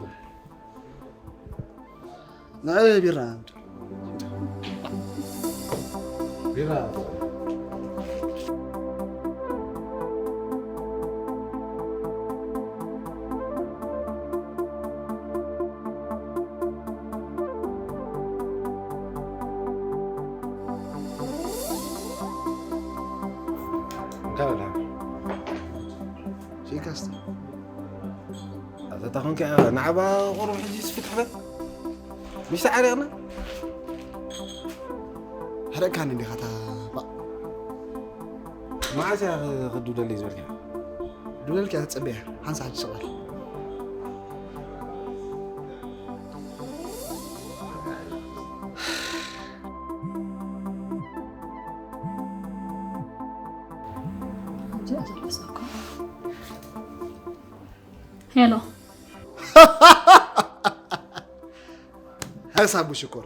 ንዕ ቢራ ኣምጡ። ቢራ። እንታይ በላ? ሺካስተ። ኣታ ታኾንከ ንዓባ ቁሩብ ሕጂ ስፍትሕ በል። ምሽ ተዓሪቕና? ሕረቅካኒ እንዲኻ እታ ባእ። መዓስ እያ ክድውለለይ ዝበልካ? ድውለልካ እያ ትጸበያ። ሓንሳእ ሕጂ ስቕ በል። ሄሎ። ሀሳቡ ሽኮር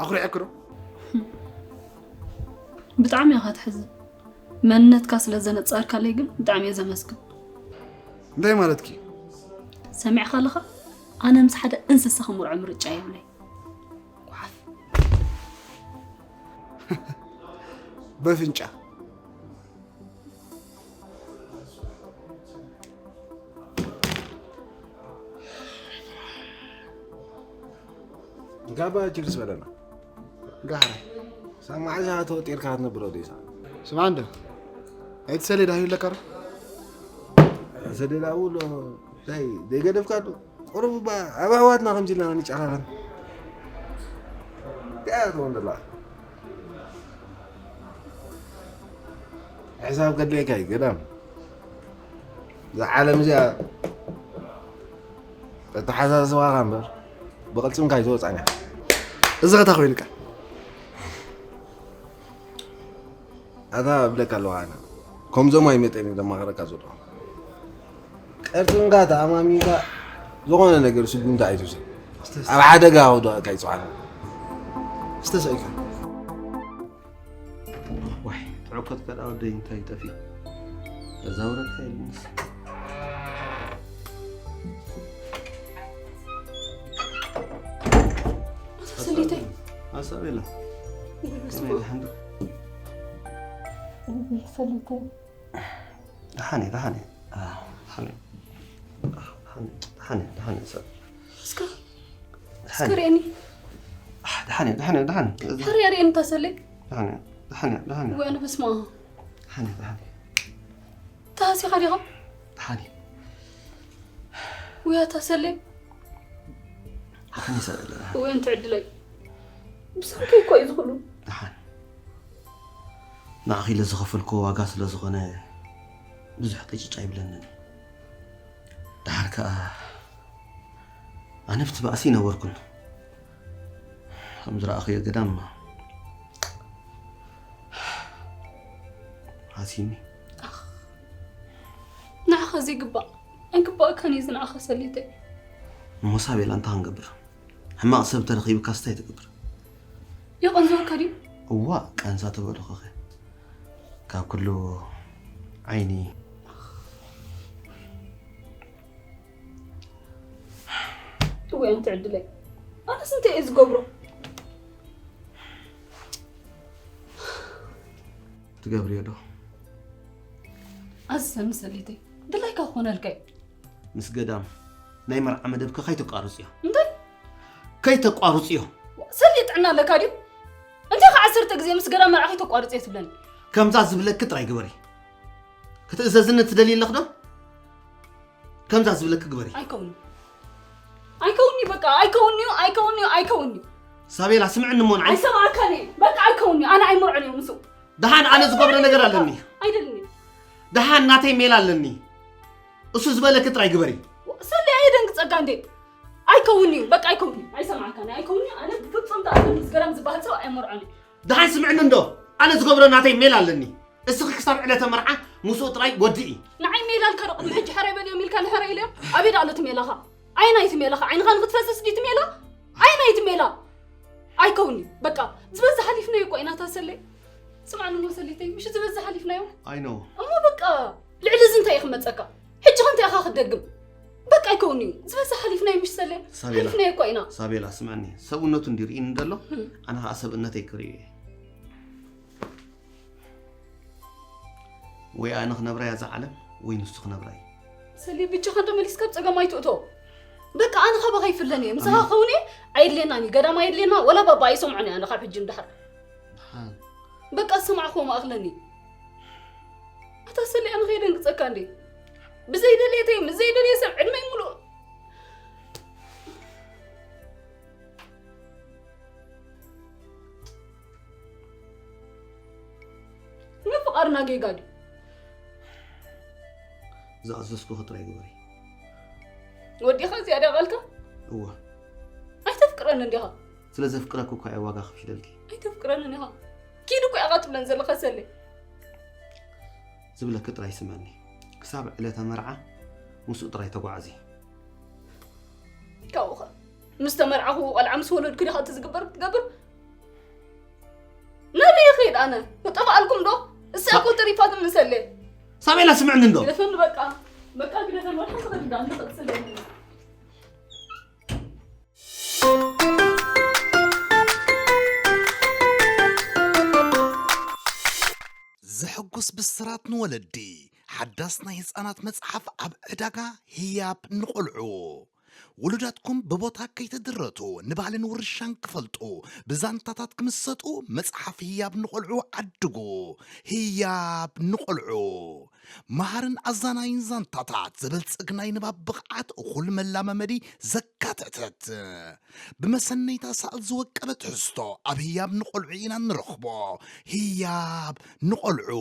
ኣኹሪዐክሮ። ብጣዕሚ ኢኻ ትሕዝን። መንነትካ ስለ ዘነጻርካለይ ግን ብጣዕሚ እየ ዘመስግን። እንታይ ማለትኪ? ሰሚዕካ ኣለኻ? ኣነ ምስ ሓደ እንስሳ ክምርዖ ምርጫ የብለይ። ጓሓፍ። በፍንጫ። ጋባ ችግርስ በለና። ጋሕራይ። ሳብ መዓዝ ኢኻ ተወጢርካ ክትነብር ወዲእኻ? ስምዓ እንዶ። ኣይትሰሌ ዳህዩ ኣለካ ዶ? ሰሌ ዳህዩ ኣሎ። እንታይ፣ ዘይገደፍካ ዶ? ቁሩብ እባ ኣብ ኣሕዋትና ከምዚ ኢልና ንጨኻኸን። እንታይ እያ ትኾን ዘላ? ሕሳብ ከድልየካ እዩ፣ ገዳም። እዛ ዓለም እዚኣ በተሓሳስባኻ እምበር ብቕልጽምካ ኣይትወጻን እያ። እዚ ኸታ ኮይኑካ። ኣታ እብለካ ኣለኹ ኣነ። ከምዞም ኣይመጠን እዩ ዘማኽረካ ዘለኹ። ቅልጽምካ ተኣማሚንካ ዝኾነ ነገር ስጉምቲ ኣይትውሰድ። ኣብ ሓደጋ ከውድቐካ እዩ ጽዋዕና። ዝተሰኢካ። ዋይ፣ ትዕኮት ከኣ ወደይ እንታይ ጠፊኡ? ተዛውረካ የብልንስ። ሰሊተይ። ኣሳቤላ። ይበስኩ። ከመይ ደሓን ዶ? ሰሊተይ። ደሓን እየ፣ ደሓን እየ። አ፣ ደሓን እየ። ደሓን እየ፣ ደሓን እየ፣ ደሓን እየ፣ ሰብ። እስከ፣ እስከ ደሓን እየ። ርኤኒ። አ፣ ደሓን እየ፣ ደሓን እየ፣ ደሓን እየ። ሕርያ ርኤኒ እታ ሰለይ። ደሓን እየ፣ ደሓን እየ፣ ደሓን እየ። ወይ ኣነ በስመ ኣብ። ደሓን እየ፣ ደሓን እየ። ተሃሲኻ ዲኻ? ደሓን እየ። ወይ ኣታ ሰለይ። ደሓን እየ፣ ሰብ። ወይ ኣንቲ ዕድለይ። ብሰንከይ እኮ እዩ ዝኹሉ። ደሓን። ንዓኺ ኢለ ዝኸፈልክዎ ዋጋ ስለ ዝኾነ ብዙሕ ቅጭጭ ኣይብለንን። ደሓር ከኣ ኣነ ኣብቲ ባእሲ ኣይነበርኩን። ከም ዝረኣኽዮ ገዳም ኣሲኒ። ንዓኻ ዘይግባእ ኣይግባእካን እዩ ዝንዓኻ ሰሊተይ። እሞ ሳቤላ እንታይ ክንገብር? ሕማቕ ሰብ ተረኺብካስ እንታይ ትገብር? የቐንዘወካ ድዩ? እዋ ቀንዛ ተበልኹኸ ካብ ኩሉ ዓይኒ እወ ኣንቲ ዕድለይ ኣነስ እንታይ እየ ዝገብሮ? ትገብርዮ ዶ? ኣዝሰኒ ሰሊተይ ድላይካ ክኾነልካ እዩ። ምስ ገዳም ናይ መርዓ መደብካ ከይተቋርፅዮ። እንታይ? ከይተቋርፅዮ። ሰሊ ጥዕና ኣለካ ድዩ? እንታይ ከዓ ዓሰርተ ግዜ ምስ ገዳም መርዓ ከይተቋርፅዮ ትብለኒ? ከምዛ ዝብለኪ ጥራይ ግበሪ። ክትእዘዝኒ ትደልይ ኣለኽ ዶ? ከምዛ ዝብለኪ ግበሪ። ኣይከውንዩ ኣይከውንዩ በቃ ኣይከውንዩ ኣይከውንዩ ኣይከውንዩ። ሳቤላ ስምዕኒ እሞ ንዓይ። ኣይሰማዕካን እየ በቃ ኣይከውንዩ ኣነ ኣይምርዖን እየ ምስኡ። ደሓን ኣነ ዝገብሮ ነገር ኣለኒ። ኣይደልን እዩ። ደሓን ናተይ ሜላ ኣለኒ። እሱ ዝበለኪ ጥራይ ግበሪ። ሰሊ ኣየደንግፀካ እንዴ? ኣይከውንዩ በቃ ኣይከውንዩ ኣይሰማዕካን እየ ኣይከውንዩ ኣነ ብፍፁም ተኣምን ምስ ገዳም ዝበሃል ሰብ ኣይምርዖን እየ። ደሓን ስምዕኒ እንዶ ኣነ ዝገብሮ ናተይ ሜላ ኣለኒ። እስኺ ክሳብ ዕለተ መርዓ ምስኡ ጥራይ ወድኢ። ንዓይ ሜላ ኢልካ ዶ ቅድሚ ሕጂ ሕራይ በልዮም ኢልካ ንሕራይ ኢለዮም? ኣበይ ደኣ ኣሎ እቲ ሜላኻ? ኣየናይ እቲ ሜላኻ? ዓይንኻ ንኽትፈስስ ድዩ እቲ ሜላ? ኣየናይ እቲ ሜላ? ኣይከውንዩ በቃ ዝበዝሕ ሓሊፍናዮ እኮ ኢና እታ ሰለይ። ስምዓኒ እሞ ሰሊተይ ምሽ ዝበዝሕ ሓሊፍናዮ። I know። እሞ በቃ ልዕሊ እዚ እንታይ እዩ ክመፀካ? ሕጂ ከ እንታይ ኢኻ ክትደግም? በቃ ኣይከውንዩ ዝበዝሕ ሓሊፍናዮ ምሽ ሰለይ። ሳቤላ። ሓሊፍናዮ እኮ ኢና። ሳቤላ ስምዕኒ ሰብነቱ እንዲ ርኢኒ እንደሎ ኣነ ከዓ ሰብእነተይ ክርኢ እየ። ወይ ኣነ ክነብራ እያ እዛ ዓለም ወይ ንሱ ክነብራ እዩ። ሰሊ ብቻኻ እንዶ መሊስካ ኣብ ፀገም ኣይትእቶ። በቃ ኣነ ካባኻ ይፍለን እየ። ምሳኻ ክኸውን እየ ኣየድልየናን እዩ። ገዳም ኣየድልየና ወላ ባባ ኣይሰምዖን እየ ኣነ ካብ ሕጂ ንድሓር። ደሓን በቃ ዝሰማዕክዎ መኣኽለኒ። ኣታ ሰሊ ኣነ ከየደንግፀካ እንዴ? ብዘይደልየተይ ምስ ዘይደልየ ሰብ ዕድመይ ሙሉእ ምፍቓርና ጌጋ ድዩ? ዝኣዘዝኩኺ ጥራይ ግበሪ። ወዲኻ እዚኣ ድያ ቃልካ? እወ። ኣይተፍቅረንን ዲኻ? ስለ ዘፍቅረኪ እኮ እየ ዋጋ ከፊለልኪ። ኣይተፍቅረንን ኢኻ። ኪድ እኮ ኢኻ ትብለን ዘለኻ ሰሌ። ዝብለኪ ጥራይ ስምዕኒ። ክሳብ ዕለተ መርዓ ምስኡ ጥራይ ተጓዓዚ። ካብኡ ኸ ምስ ተመርዓኹ ቆልዓ ምስ ወለድኩ ዲኻ እቲ ዝግበር ትገብር? ናበይ ይኸይድ ኣነ? ክጠፍኣልኩም ዶ? እሳ እኮ ተሪፋትኒ ሰሌ። ሳቤላ ስምዕኒ እንዶ። ግደፈኒ በቃ። በቃ ግደፈኒ ወድሓ ክኸድ እንዳ ንኽእል ሰሌ። ዘሐጉስ ብስራት ንወለዲ። ሓዳስ ናይ ህጻናት መጽሓፍ ኣብ ዕዳጋ ህያብ ንቖልዑ። ውሉዳትኩም ብቦታ ከይተድረቱ ንባህልን ውርሻን ክፈልጡ ብዛንታታት ክምሰጡ መጽሓፍ ህያብ ንቖልዑ ዓድጉ። ህያብ ንቖልዑ። መሃርን ኣዛናይን ዛንታታት፣ ዘበልጽግ ናይ ንባብ ብቕዓት፣ እኹል መላማመዲ ዘካተተት። ብመሰነይታ ሰዓት ዝወቀበ ትሕዝቶ ኣብ ህያብ ንቖልዑ ኢና እንረኽቦ። ህያብ ንቖልዑ።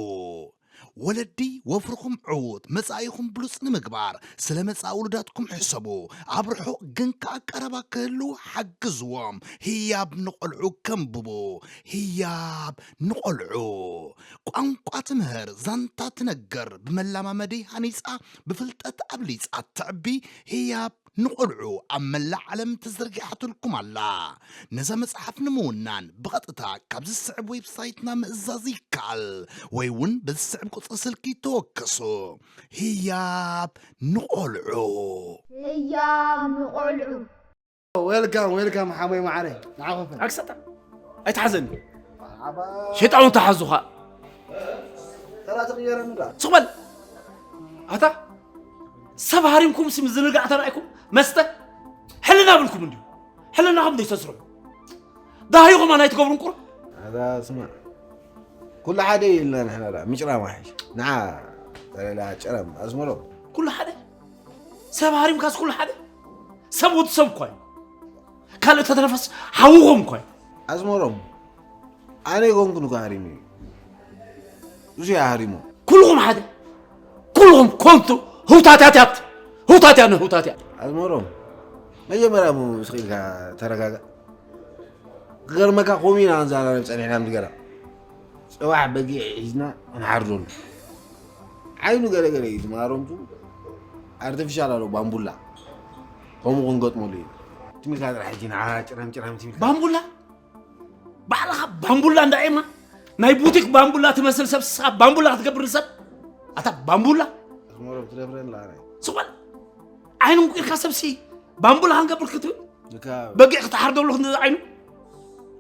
ወለዲ፣ ወፍርኹም ዕዉት፣ መጻኢኹም ብሉጽ ንምግባር፣ ስለ መጻኢ ውሉዳትኩም ሕሰቡ። ኣብ ርሑቕ ግን ከኣ ቀረባ ክህልዉ ሓግዝዎም። ህያብ ንቖልዑ ከንብቡ። ህያብ ንቖልዑ። ቋንቋ ትምህር፣ ዛንታ ትነግር፣ ብመላማመዲ ሃኒጻ፣ ብፍልጠት ኣብሊጻ እተዕቢ ህያብ ንቖልዑ ኣብ መላእ ዓለም ተዘርጊሓትልኩም ኣላ። ነዛ መጽሓፍ ንምውናን ብቐጥታ ካብ ዝስዕብ ዌብሳይትና ምእዛዝ ይከኣል፣ ወይ እውን በዚ ዝስዕብ ቁጽሪ ስልኪ ተወከሱ። ህያብ ንቖልዑ። ህያብ ንቖልዑ። Welcome, welcome ሓሞይ መዓረይ። ንዓኹም። ኣክሰታ ኣይትሓዘኒ። ሸይጣን እውን ተሓዙኻ። ተራ ትቕየረኒ ዳ። ስቕ በል። ኣታ ሰብ ሃሪምኩም ሲ ምዝንጋዕ ተራእይኩም መስተ ሕልና ብልኩም እንድዩ። ሕልናኹም ዘይተስርሑ። ዳሃይኹም ኣናይ ትገብሩን ቁሩብ። ኣታ ስማ። ኩሉ ሓደ እዩ ኢልና ንሕና ዳ ምጭራም ዋሕሽ። ንዓ ተለላ ጭረም ኣስመሮም። ኩሉ ሓደ ሰብ ሃሪምካስ ኩሉ ሓደ ሰብ ወዲ ሰብ እኳ እዩ። ካልእ ተተነፈስ ሓውኹም እኳ እዩ። ኣዝመሮም ኣነ ይኮንኩን እኮ ሃሪሙ እዩ። እሱ እያ ሃሪሞ። ኩልኹም ሓደ ኩልኹም ኮንቱ ህውታትያትያት ህውታትያ ንህውታትያ። ኣዝመሮም መጀመርያ ሙ ስቕ ኢልካ ተረጋጋእ። ክገርመካ ከምኡ ኢና ክንዘራረብ ጸኒሕና ምስ ገና ጽባሕ በጊዕ ሒዝና ክንሓርደሉ። ዓይኑ ገለገለ እዩ ዝማሮምቱ ኣርቲፊሻል ኣሎ ባምቡላ። ከምኡ ክንገጥመሉ እዩ። ትሚልካ ጥራሕ ሕጂ ንዓ ጭራም ጭራም ትሚልካ። ባምቡላ? ባዕልኻ ባምቡላ እንዳ ኤማ? ናይ ቡቲክ ባምቡላ ትመስል ሰብ ስኻ ባምቡላ ክትገብር ንሰብ? ኣታ ባምቡላ? ኣስመሮም ትደፍረን ለዓናይ። ስቕ በል። ዓይኑ እንቁርካ ሰብሲ ባምቡላ ክንገብር ክትብል? ልካ በጊዕ ክትሓርደሉ ክንዲ ዓይኑ?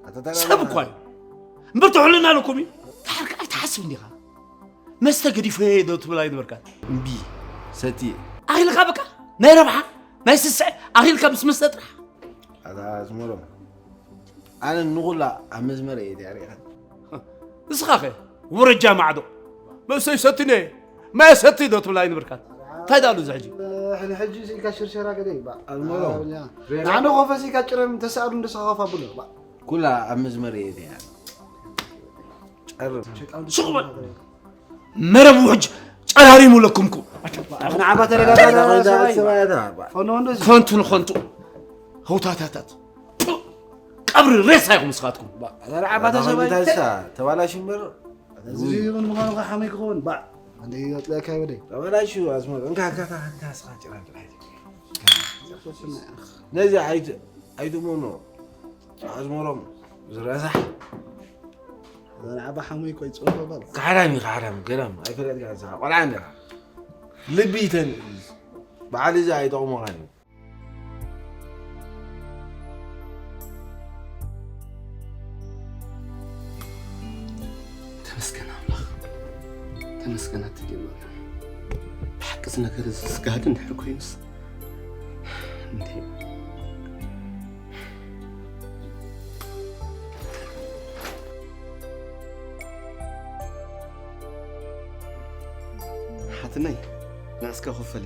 ኣታ ታዲያ ሰብ እኳ እዩ። እምበር ትሕልና ኣለኩም እዩ። ተሓርካ ኣይትሓስብ እንዲኻ? መስተ ገዲፈ ዶ ትብል ኣይነበርካን? እምቢ፣ ሰትየ። ኣኺልካ በቃ ናይ ረብሓ፣ ናይ ስስዐ፣ ኣኺልካ ምስ መስተ ጥራሕ። ኣታ ኣስመሮም፣ ኣነ ንኹላ ኣብ መስመር እየ ተሪኸን። ንስኻ ኸ ወረጃ ማዕዶ፣ መስተይ ሰትነ፣ ማይ ሰቲ ዶ ትብል ኣይነበርካን? እንታይ ዳሉ እዚ ሕጂ? ሕጂ ሕጂ ስኢካ ሽርሸራ ገደ እዩ፣ ባ። ኣዝመሮ። ኣውያ። ሬራ። ንዓነ ኮፈ ስኢካ ጭረም ተሳእሉ እንደ ሰኻፋ ብሎ፣ ባ። ኩላ ኣብ መስመር እየ እያ። ጨርም። ሱቕ በል። መረብ ውሕጅ ጨራሪሙ ለኩምኩ። ንዓባ ተረጋጋ፣ ሰብኣይ። ሰብኣይ፣ ባ። ፈኖ ወንዶ እዚ። ከንቱ ንኸንቱ። ህውታታታት። ቀብሪ ሬሳ ኢኹም ንስኻትኩም። ባ። ንዓባ ተሰብኣይ። ተባላሽ እምበር። እዚ እውን ምዃኑ ከዓ ሓመይ ክኸውን፣ ባዕ። እንደ ይወጥለካ ይወደይ። ተበላሹ ኣዝመሮ። እንካ፣ እንካ፣ እንካ፣ እንካ፣ እስኻ ጭራም ጥራይ። ነዚ ኣይት-፣ ኣይትመኖ። ኣዝመሮም ዝረሳሕ። ዘንዓባ ሓሙይ እኮ ይጽወት በል። ካሕዳም እዩ፣ ካሕዳም፣ ገዳም። ኣይፈለጥካን ንስኻ። ቆልዓ እንዲኻ። ልቢ ይተን-፣ በዓል እዚ ኣይጠቕሞኻን እዩ። ተመስገን ኣምላኽ፣ ተመስገን ኣቲ ዲማ። ብሓቂ እዚ ነገር እዚ ስጋድ እንድሕር ኮይኑስ፣ እንዴ። ሓትነይ፣ ንዕስከ ክፈሊ።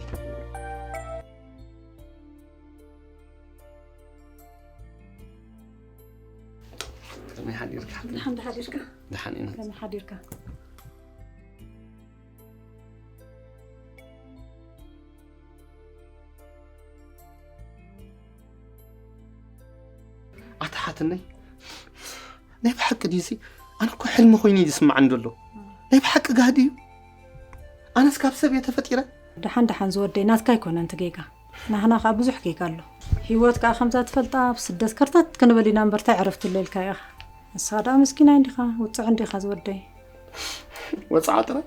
ከመይ ሓዲርካ? ደሓን ዶ ሓዲርካ? ደሓን ኢና። ከመይ ሓዲርካ? ኣታ ሓትነይ፣ ናይ ብሓቂ ድዩሲ? ኣነ እኮ ሕልሚ ኮይኑ እዩ ዝስምዓኒ ዘሎ። ናይ ብሓቂ ጋህዲ እዩ። ኣነስ ካብ ሰብ እየ ተፈጢረ። ደሓን ደሓን ዝወደይ፣ ናትካ ኣይኮነን እቲ ጌጋ። ናህና ከኣ ብዙሕ ጌጋ ኣሎ። ህይወት ከኣ ከምዛ ትፈልጣ፣ ኣብ ስደት ከርተት ክንብል ኢና እምበር፣ እንታይ ዕረፍቲ ኣሎ ኢልካ ኢኻ። ንስኻ ደኣ ምስኪናይ እንዲኻ፣ ውጽዕ እንዲኻ ዝወደይ። ወጽዓ ጥራይ።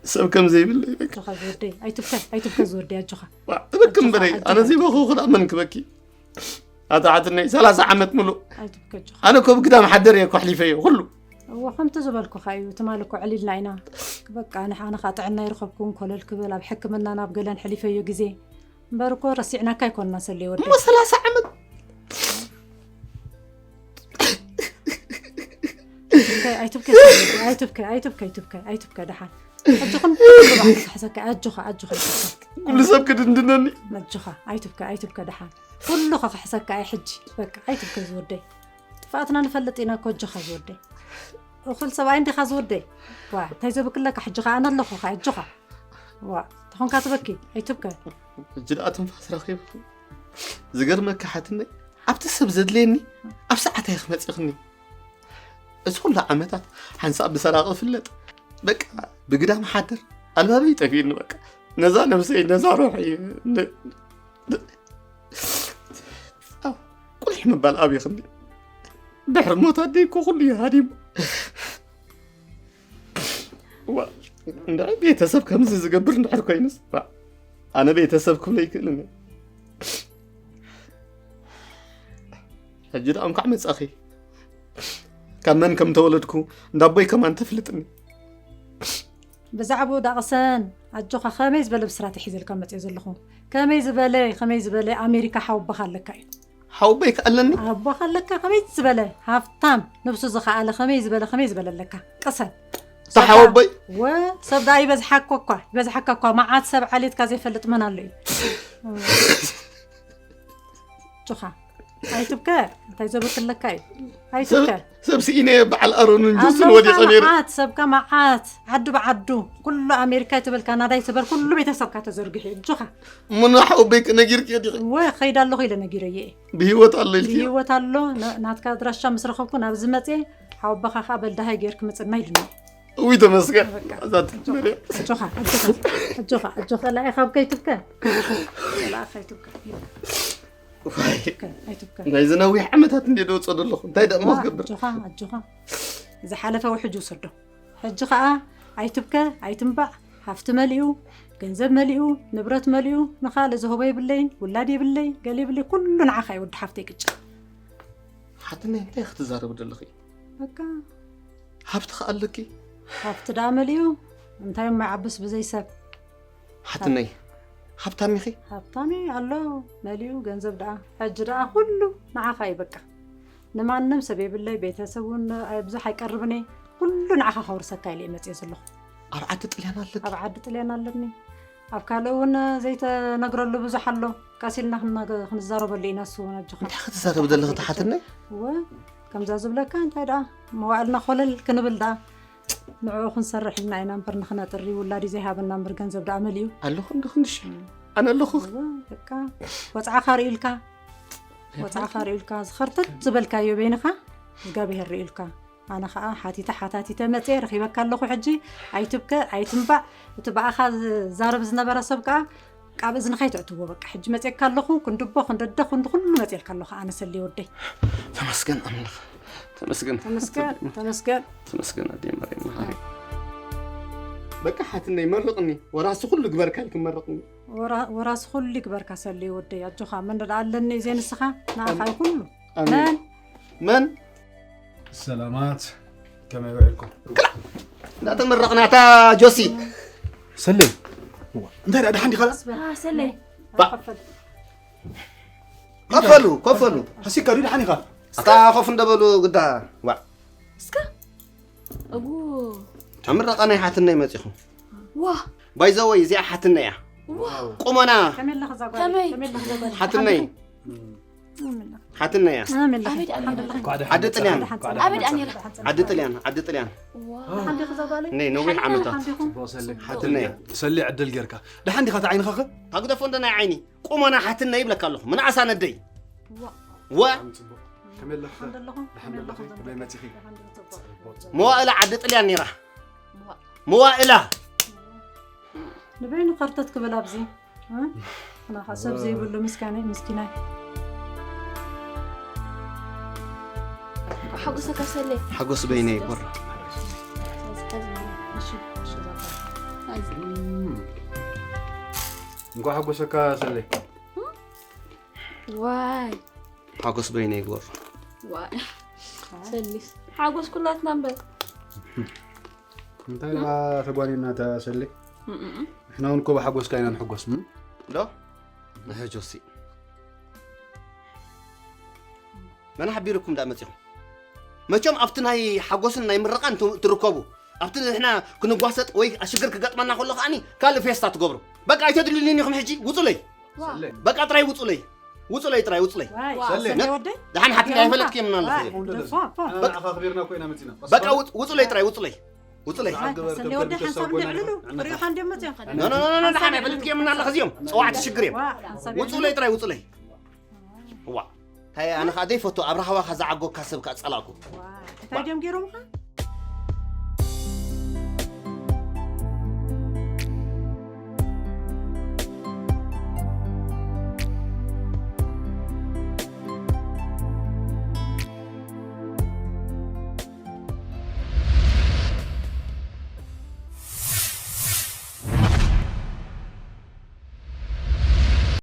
ሰብ ከም ዘይብለይ በቃ። ኣጆኻ ዝወደይ፣ ኣይትብከ፣ ኣይትብከ ዝወደይ፣ ኣጆኻ። ዋ፣ ትበኪ ኣጆኻ፣ እምበረይ፣ ኣጆኻ። ኣነ ዘይበኹ ክዳ መን ክበኪ? ኣታ ሓትነይ፣ ሰላሳ ዓመት ሙሉእ። ኣይትብከ ኣጆኻ። ኣነ እኮ ብግዳም ሓደር እየ እኮ ኣሕሊፈዮ፣ ኩሉ። እወ፣ ከምቲ ዝበልኩኻ እዩ፣ ትማሊ እኮ ዕሊልና ኢና። በቃ፣ ንሕ-፣ ኣነ ኸኣ ጥዕና ይረኸብኩን፣ ኮለል ክብል፣ ኣብ ሕክምና ናብ ገለን ሕሊፈዮ ግዜ። እምበር እኮ ረሲዕናካ ኣይኮንና ሰሌ ወደይ። እሞ ሰላሳ ዓመት? ኣይትብከ፣ ኣይትብከ፣ ኣይትብከ፣ ኣይትብከ፣ ኣይትብከ፣ ኣይትብከ፣ ኣይትብከ፣ ደሓን። ሕጂ ኩሉ ክሕሰካ፣ ኣጆኻ፣ ኣጆኻ፣ ኣይትብከ። ኩሉ ሰብ ክድንድነኒ። ኣጆኻ፣ ኣይትብከ፣ ኣይትብከ፣ ደሓን። ኩሉ ክሕሰካ እየ ሕጂ። በቃ፣ ኣይትብከ ዝወደይ። ጥፍኣትና ንፈልጥ ኢና እኮ፣ ኣጆኻ ዝወደይ። እኹል ሰብኣይ እንዲኻ ዝወደይ። ዋ፣ እንታይ ዘብክለካ፣ ሕጂ ኸኣ ኣነ ኣለኹ ኸኣ፣ ኣጆኻ። ዋ፣ ተኾንካ ትበኪ፣ ኣይትብከ። ሕጂ ደኣ ትንፋስ ረኺብኩ። ዝገርመካ ሓትነይ፣ ኣብቲ ሰብ ዘድልየኒ ኣብ ሰዓት እየ ክመጽእኽኒ። እዚ ኩሉ ዓመታት ሓንሳብ ብሰራቂ እፍለጥ። በቃ ብግዳም ሓድር ኣልባበይ ጠፊእኒ በቃ። ነዛ ነብሰይ፣ ነዛ ሩሐይ፣ ን-፣ ን-፣ ኣው፣ ቁሊሕ ምባል ኣብይ ክንዲ። ድሕሪ ሞት ኣደይ እኮ ኩሉ እዩ ሃዲሙ። ዋ፣ እንድዒ ቤተሰብ ከምዚ ዝገብር እንድሕር ኮይኑስ፣ ዋ፣ ኣነ ቤተሰብ ክብሎ ይክእልን እየ። ሕጂ ደኣ እንኳዕ መጻኺ። ካብ መን ከም ተወለድኩ እንዳ ኣቦይ ከማን ተፍልጥኒ። ብዛዕባኡ ዳቕሰን ኣጆኻ፣ ከመይ ዝበለ ብስራት ሒዘልካ መጽእ ዘለኹ? ከመይ ዝበለ፣ ከመይ ዝበለ ኣሜሪካ ሓወቦኻ ኣለካ እዩ። ሓወቦይ ከኣለኒ? ኣቦኻ ኣለካ፣ ከመይ ዝበለ ሃብታም፣ ነብሱ ዝኸኣለ፣ ከመይ ዝበለ፣ ከመይ ዝበለ ኣለካ? ቅሰን። እታ ሓወቦይ? ወ-፣ ሰብ ደኣ ይበዝሓካ እኳ፣ ይበዝሓካ እኳ፣ መዓት ሰብ ዓሌትካ ዘይፈልጥ መን ኣሎ እዩ? ኣጆኻ። ኣይትብከ። እንታይ ዘበክለካ እዩ? ኣይትብከ። ሰብ ስኢነ በዓል ኣሮንን ጆስን ወዲቐ ነይረ። መዓት ሰብካ መዓት፣ ዓዱ ብዓዱ፣ ኩሉ ኣሜሪካ ይትበልካ፣ ናዳይ ትበል፣ ኩሉ ቤተሰብካ ተዘርጊሑ እዩ። እጆኻ። ምኖ ሓወበይ ከነጊርክዮ ዲኺ? ወ ኸይዳ ኣለኹ ኢለ ነጊረየ እየ። ብህይወት ኣሎ ኢልክዮ? ብህይወት ኣሎ። ን- ናትካ ኣድራሻ ምስ ረኸብኩ ናብዚ መፅየ፣ ሓወበኻ ከዓ በል ደሃይ ጌርክ ምፅና ኢሉኒ። እውይ ተመስገን። በቃ። እዛ ትትመርያ። ኣጆኻ ኣጆኻ ኣጆኻ ኣጆኻ ላኢ ካብ ከይትብከ። ላኢ ከይትብከ። ዋይ። ኣይትብከ ኣይትብከ። ናይዚ ነዊሕ ዓመታት እንደ ደወፀ ዘለኹ እንታይ ደሞ ክገብር? ኣጆኻ ኣጆኻ። ዝሓለፈ ውሕጅ ውሰዶ። ሕጂ ከዓ ኣይትብከ ኣይትንባዕ። ሃፍቲ መሊኡ፣ ገንዘብ መሊኡ፣ ንብረት መሊኡ፣ ንኻልእ ዝህቦ የብለይን፣ ውላድ የብለይ፣ ገለ የብለይ፣ ኩሉ ንዓኻ እዩ ወዲ ሓፍተይ ቅጭ። ሓትነይ እንታይ ክትዛረብ ዘለኺ? በቃ ሃብቲ ከ ኣለኪ? ሃብቲ ደኣ መሊኡ፣ እንታይ እሞ ይዓብስ ብዘይ ሰብ። ሓትነይ ሃብታም ኢኺ? ሃብታም እዩ ኣሎ መሊኡ ገንዘብ ደኣ። ሕጂ ደኣ ኩሉ ንዓኻ እዩ በቃ። ንማንም ሰብ የብለይ፣ ቤተሰብ እውን ኣይ-፣ ብዙሕ ኣይቀርብን እየ። ኩሉ ንዓኻ ከውርሰካ ኢለ እየ መፅየ ዘለኹ። ኣብ ዓዲ ጥልያን ኣለኪ? ኣብ ዓዲ ጥልያን ኣለኒ። ኣብ ካልእ እውን ዘይተነግረሉ ብዙሕ ኣሎ። ቀስ ኢልና ክንነግ-፣ ክንዛረበሉ ኢና። እሱ እውን ኣጆኻ። እንታይ ክትዛረብ ዘለኺ ተሓትነይ? እወ፣ ከምዛ ዝብለካ እንታይ ደኣ መዋእልና ኮለል ክንብል ደኣ ንዕኡ ክንሰርሕ ኢልና ኢና እምበር ንኽነጥሪ ውላድ እዩ ዘይሃበና እምበር ገንዘብ ደኣ መሊኡ። ኣለኹ እንዲ ክንድሽ ኣነ ኣለኹ። እወ፣ በቃ ወፅዓኻ ርእዩልካ፣ ወፅዓኻ ርእዩልካ፣ ዝኸርተት ዝበልካዮ በይንኻ እግዚኣብሄር ርእዩልካ። ኣነ ኸዓ ሓቲተ ሓታቲተ መፅየ ረኺበካ ኣለኹ። ሕጂ ኣይትብከ ኣይትንባዕ። እቲ ብኣኻ ዝዛረብ ዝነበረ ሰብ ከዓ ካብ እዝንኻ ይትዕትዎ። በቃ ሕጂ መፅየካ ኣለኹ። ክንድቦ ክንደደ ክንዲ ኩሉ መፅየልካ ኣለኹ። ኣነ ሰሊ ወደይ። ተመስገን ኣምላኽ። ተመስገን። ተመስገን ተመስገን። ተመስገን ኣደይ ማርያም መሓሪ። በቃ ሓትነይ መርቕኒ። ወራሲ ኩሉ ግበርካ ኢልኪ መርቕኒ። ወራ-፣ ወራሲ ኩሉ ይግበርካ ሰሊ ወደይ። ኣጆኻ መን ደኣ ኣለኒ እዜ ንስኻ ንኣኻ እዩ ኩሉ። ኣሜን። መን? መን? ሰላማት፣ ከመይ ውዒልኩም? እንዳተመረቕናታ ጆሲ። ሰሊ፣ እዋ፣ እንታይ ደኣ ደሓን ዲኻ? ሰለይ ባ- ከፈሉ ከፈሉ። ሓሲካ ድዩ ደሓን ኢኻ? ኣታ ኮፍ እንደበሉ ግዳ። ዋ እስከ እዎ ኣብ ምረቓ ናይ ሓትነይ መፂኹም። ዋ ባይዘወይ እዚኣ ሓትነይ እያ። ዋ ቁመና ከመይ ኣለኻ እዛ ጓል? ከመይ? ከመይ ኣለኻ እዛ ጓል? ሓትነይ ሓትነይ እያ። ከመይ ኣለኻ? ኣበይ ደኣ ነይራ? እንኳዕ ደሓን ዓዲ ጥልያን። መጻእኩም። ኣበይ ደኣ ነይራ? ዓዲ ጥልያን ዓዲ ጥልያን። ዋ ሓንቲ ክዛ ጓለይ? ነይ ነዊሕ ዓመታት። ጽቡቕ ሰሊ። ሓትነይ እያ። ሰሊ ዕድል ጌርካ። ደሓን ዲኻ ተዓይንኻ ኸ? ታግደፎ እንደ ናይ ዓይኒ ቁመና ሓትነይ ይብለካ ኣለኹ። ምንኣሳ ነደይ ዋ ወ ጽቡቕ። ከመይ ኣለኻ? ደሓን ደለኹ? ደሓን ደለኻ? ከመይ መጺኺ? መዋእላ ዓዲ ጥልያን ነይራ። ዋ መዋእላ ንበይኑ ከርተት ክብል ኣብዚ እ? ናኻ ሰብ ዘይብሉ ምስካነይ ምስኪናይ። ሓጎሰካ ሰለይ ሓጎስ በይነይ ይጎራ። እሺ፣ እሺ፣ ዛታ። እንኳዕ ሓጎሰካ ሰለይ። ዋይ ሓጎስ በይነይ ይጎራ። ዋይ ሰሊስ ሓጎስ ኩላትና እምበር እንታይ ደኣ ተጓኒና እታ ሰለይ? ንሕና እውን እኮ ብሓጎስካ ኢና ንሕጎስ። እም? ዶ ንሕጆሲ መን ሓቢርኩም ዳ መፂኹም? መቸም ኣብቲ ናይ ሓጎስን ናይ ምረቓን ት- ትርከቡ ኣብቲ ንሕና ክንጓሰጥ ወይ ሽግር ክገጥመና ከሎ ከዓኒ ካልእ ፌስታ ትገብሩ። በቃ ኣይተድልዩኒን ኢኹም ሕጂ ውፁለይ። ሰለይ። በቃ ጥራይ ውፁለይ። ውፁለይ ጥራይ ውፁለይ። ዋይ፣ ሰለይ። ሰለይ ወደይ? ደሓን ሓትነይ ኣይፈለጥክዮም ምናለኹ ዋይ፣ እዚኦም። ደፋ፣ ፋ። በቃ ውፅ- ውፁለይ ጥራይ ውፁለይ። ውፁለይ። ዋይ፣ ሰለይ ወደይ ሓንሳብ እንድዕልሉ፣ ሪኢኻ እንድዮም መፅዮም። ኖ ኖ ኖ ኖ ደሓን ኣይፈለጥክዮም ምናለኹ እዚኦም። ፀዋዕቲ ሽግር እዮም። ዋ፣ ሓንሳብ ውፁለይ ጥራይ ውፁለይ። ዋ እንታይ ኣነ ከዓ ዘይፈቱ ኣብ ራህዋኻ ዝዓጎካ ሰብ ከዓ ፀላእኩ። ዋ፣ እንታይ ድዮም ገይሮምኻ?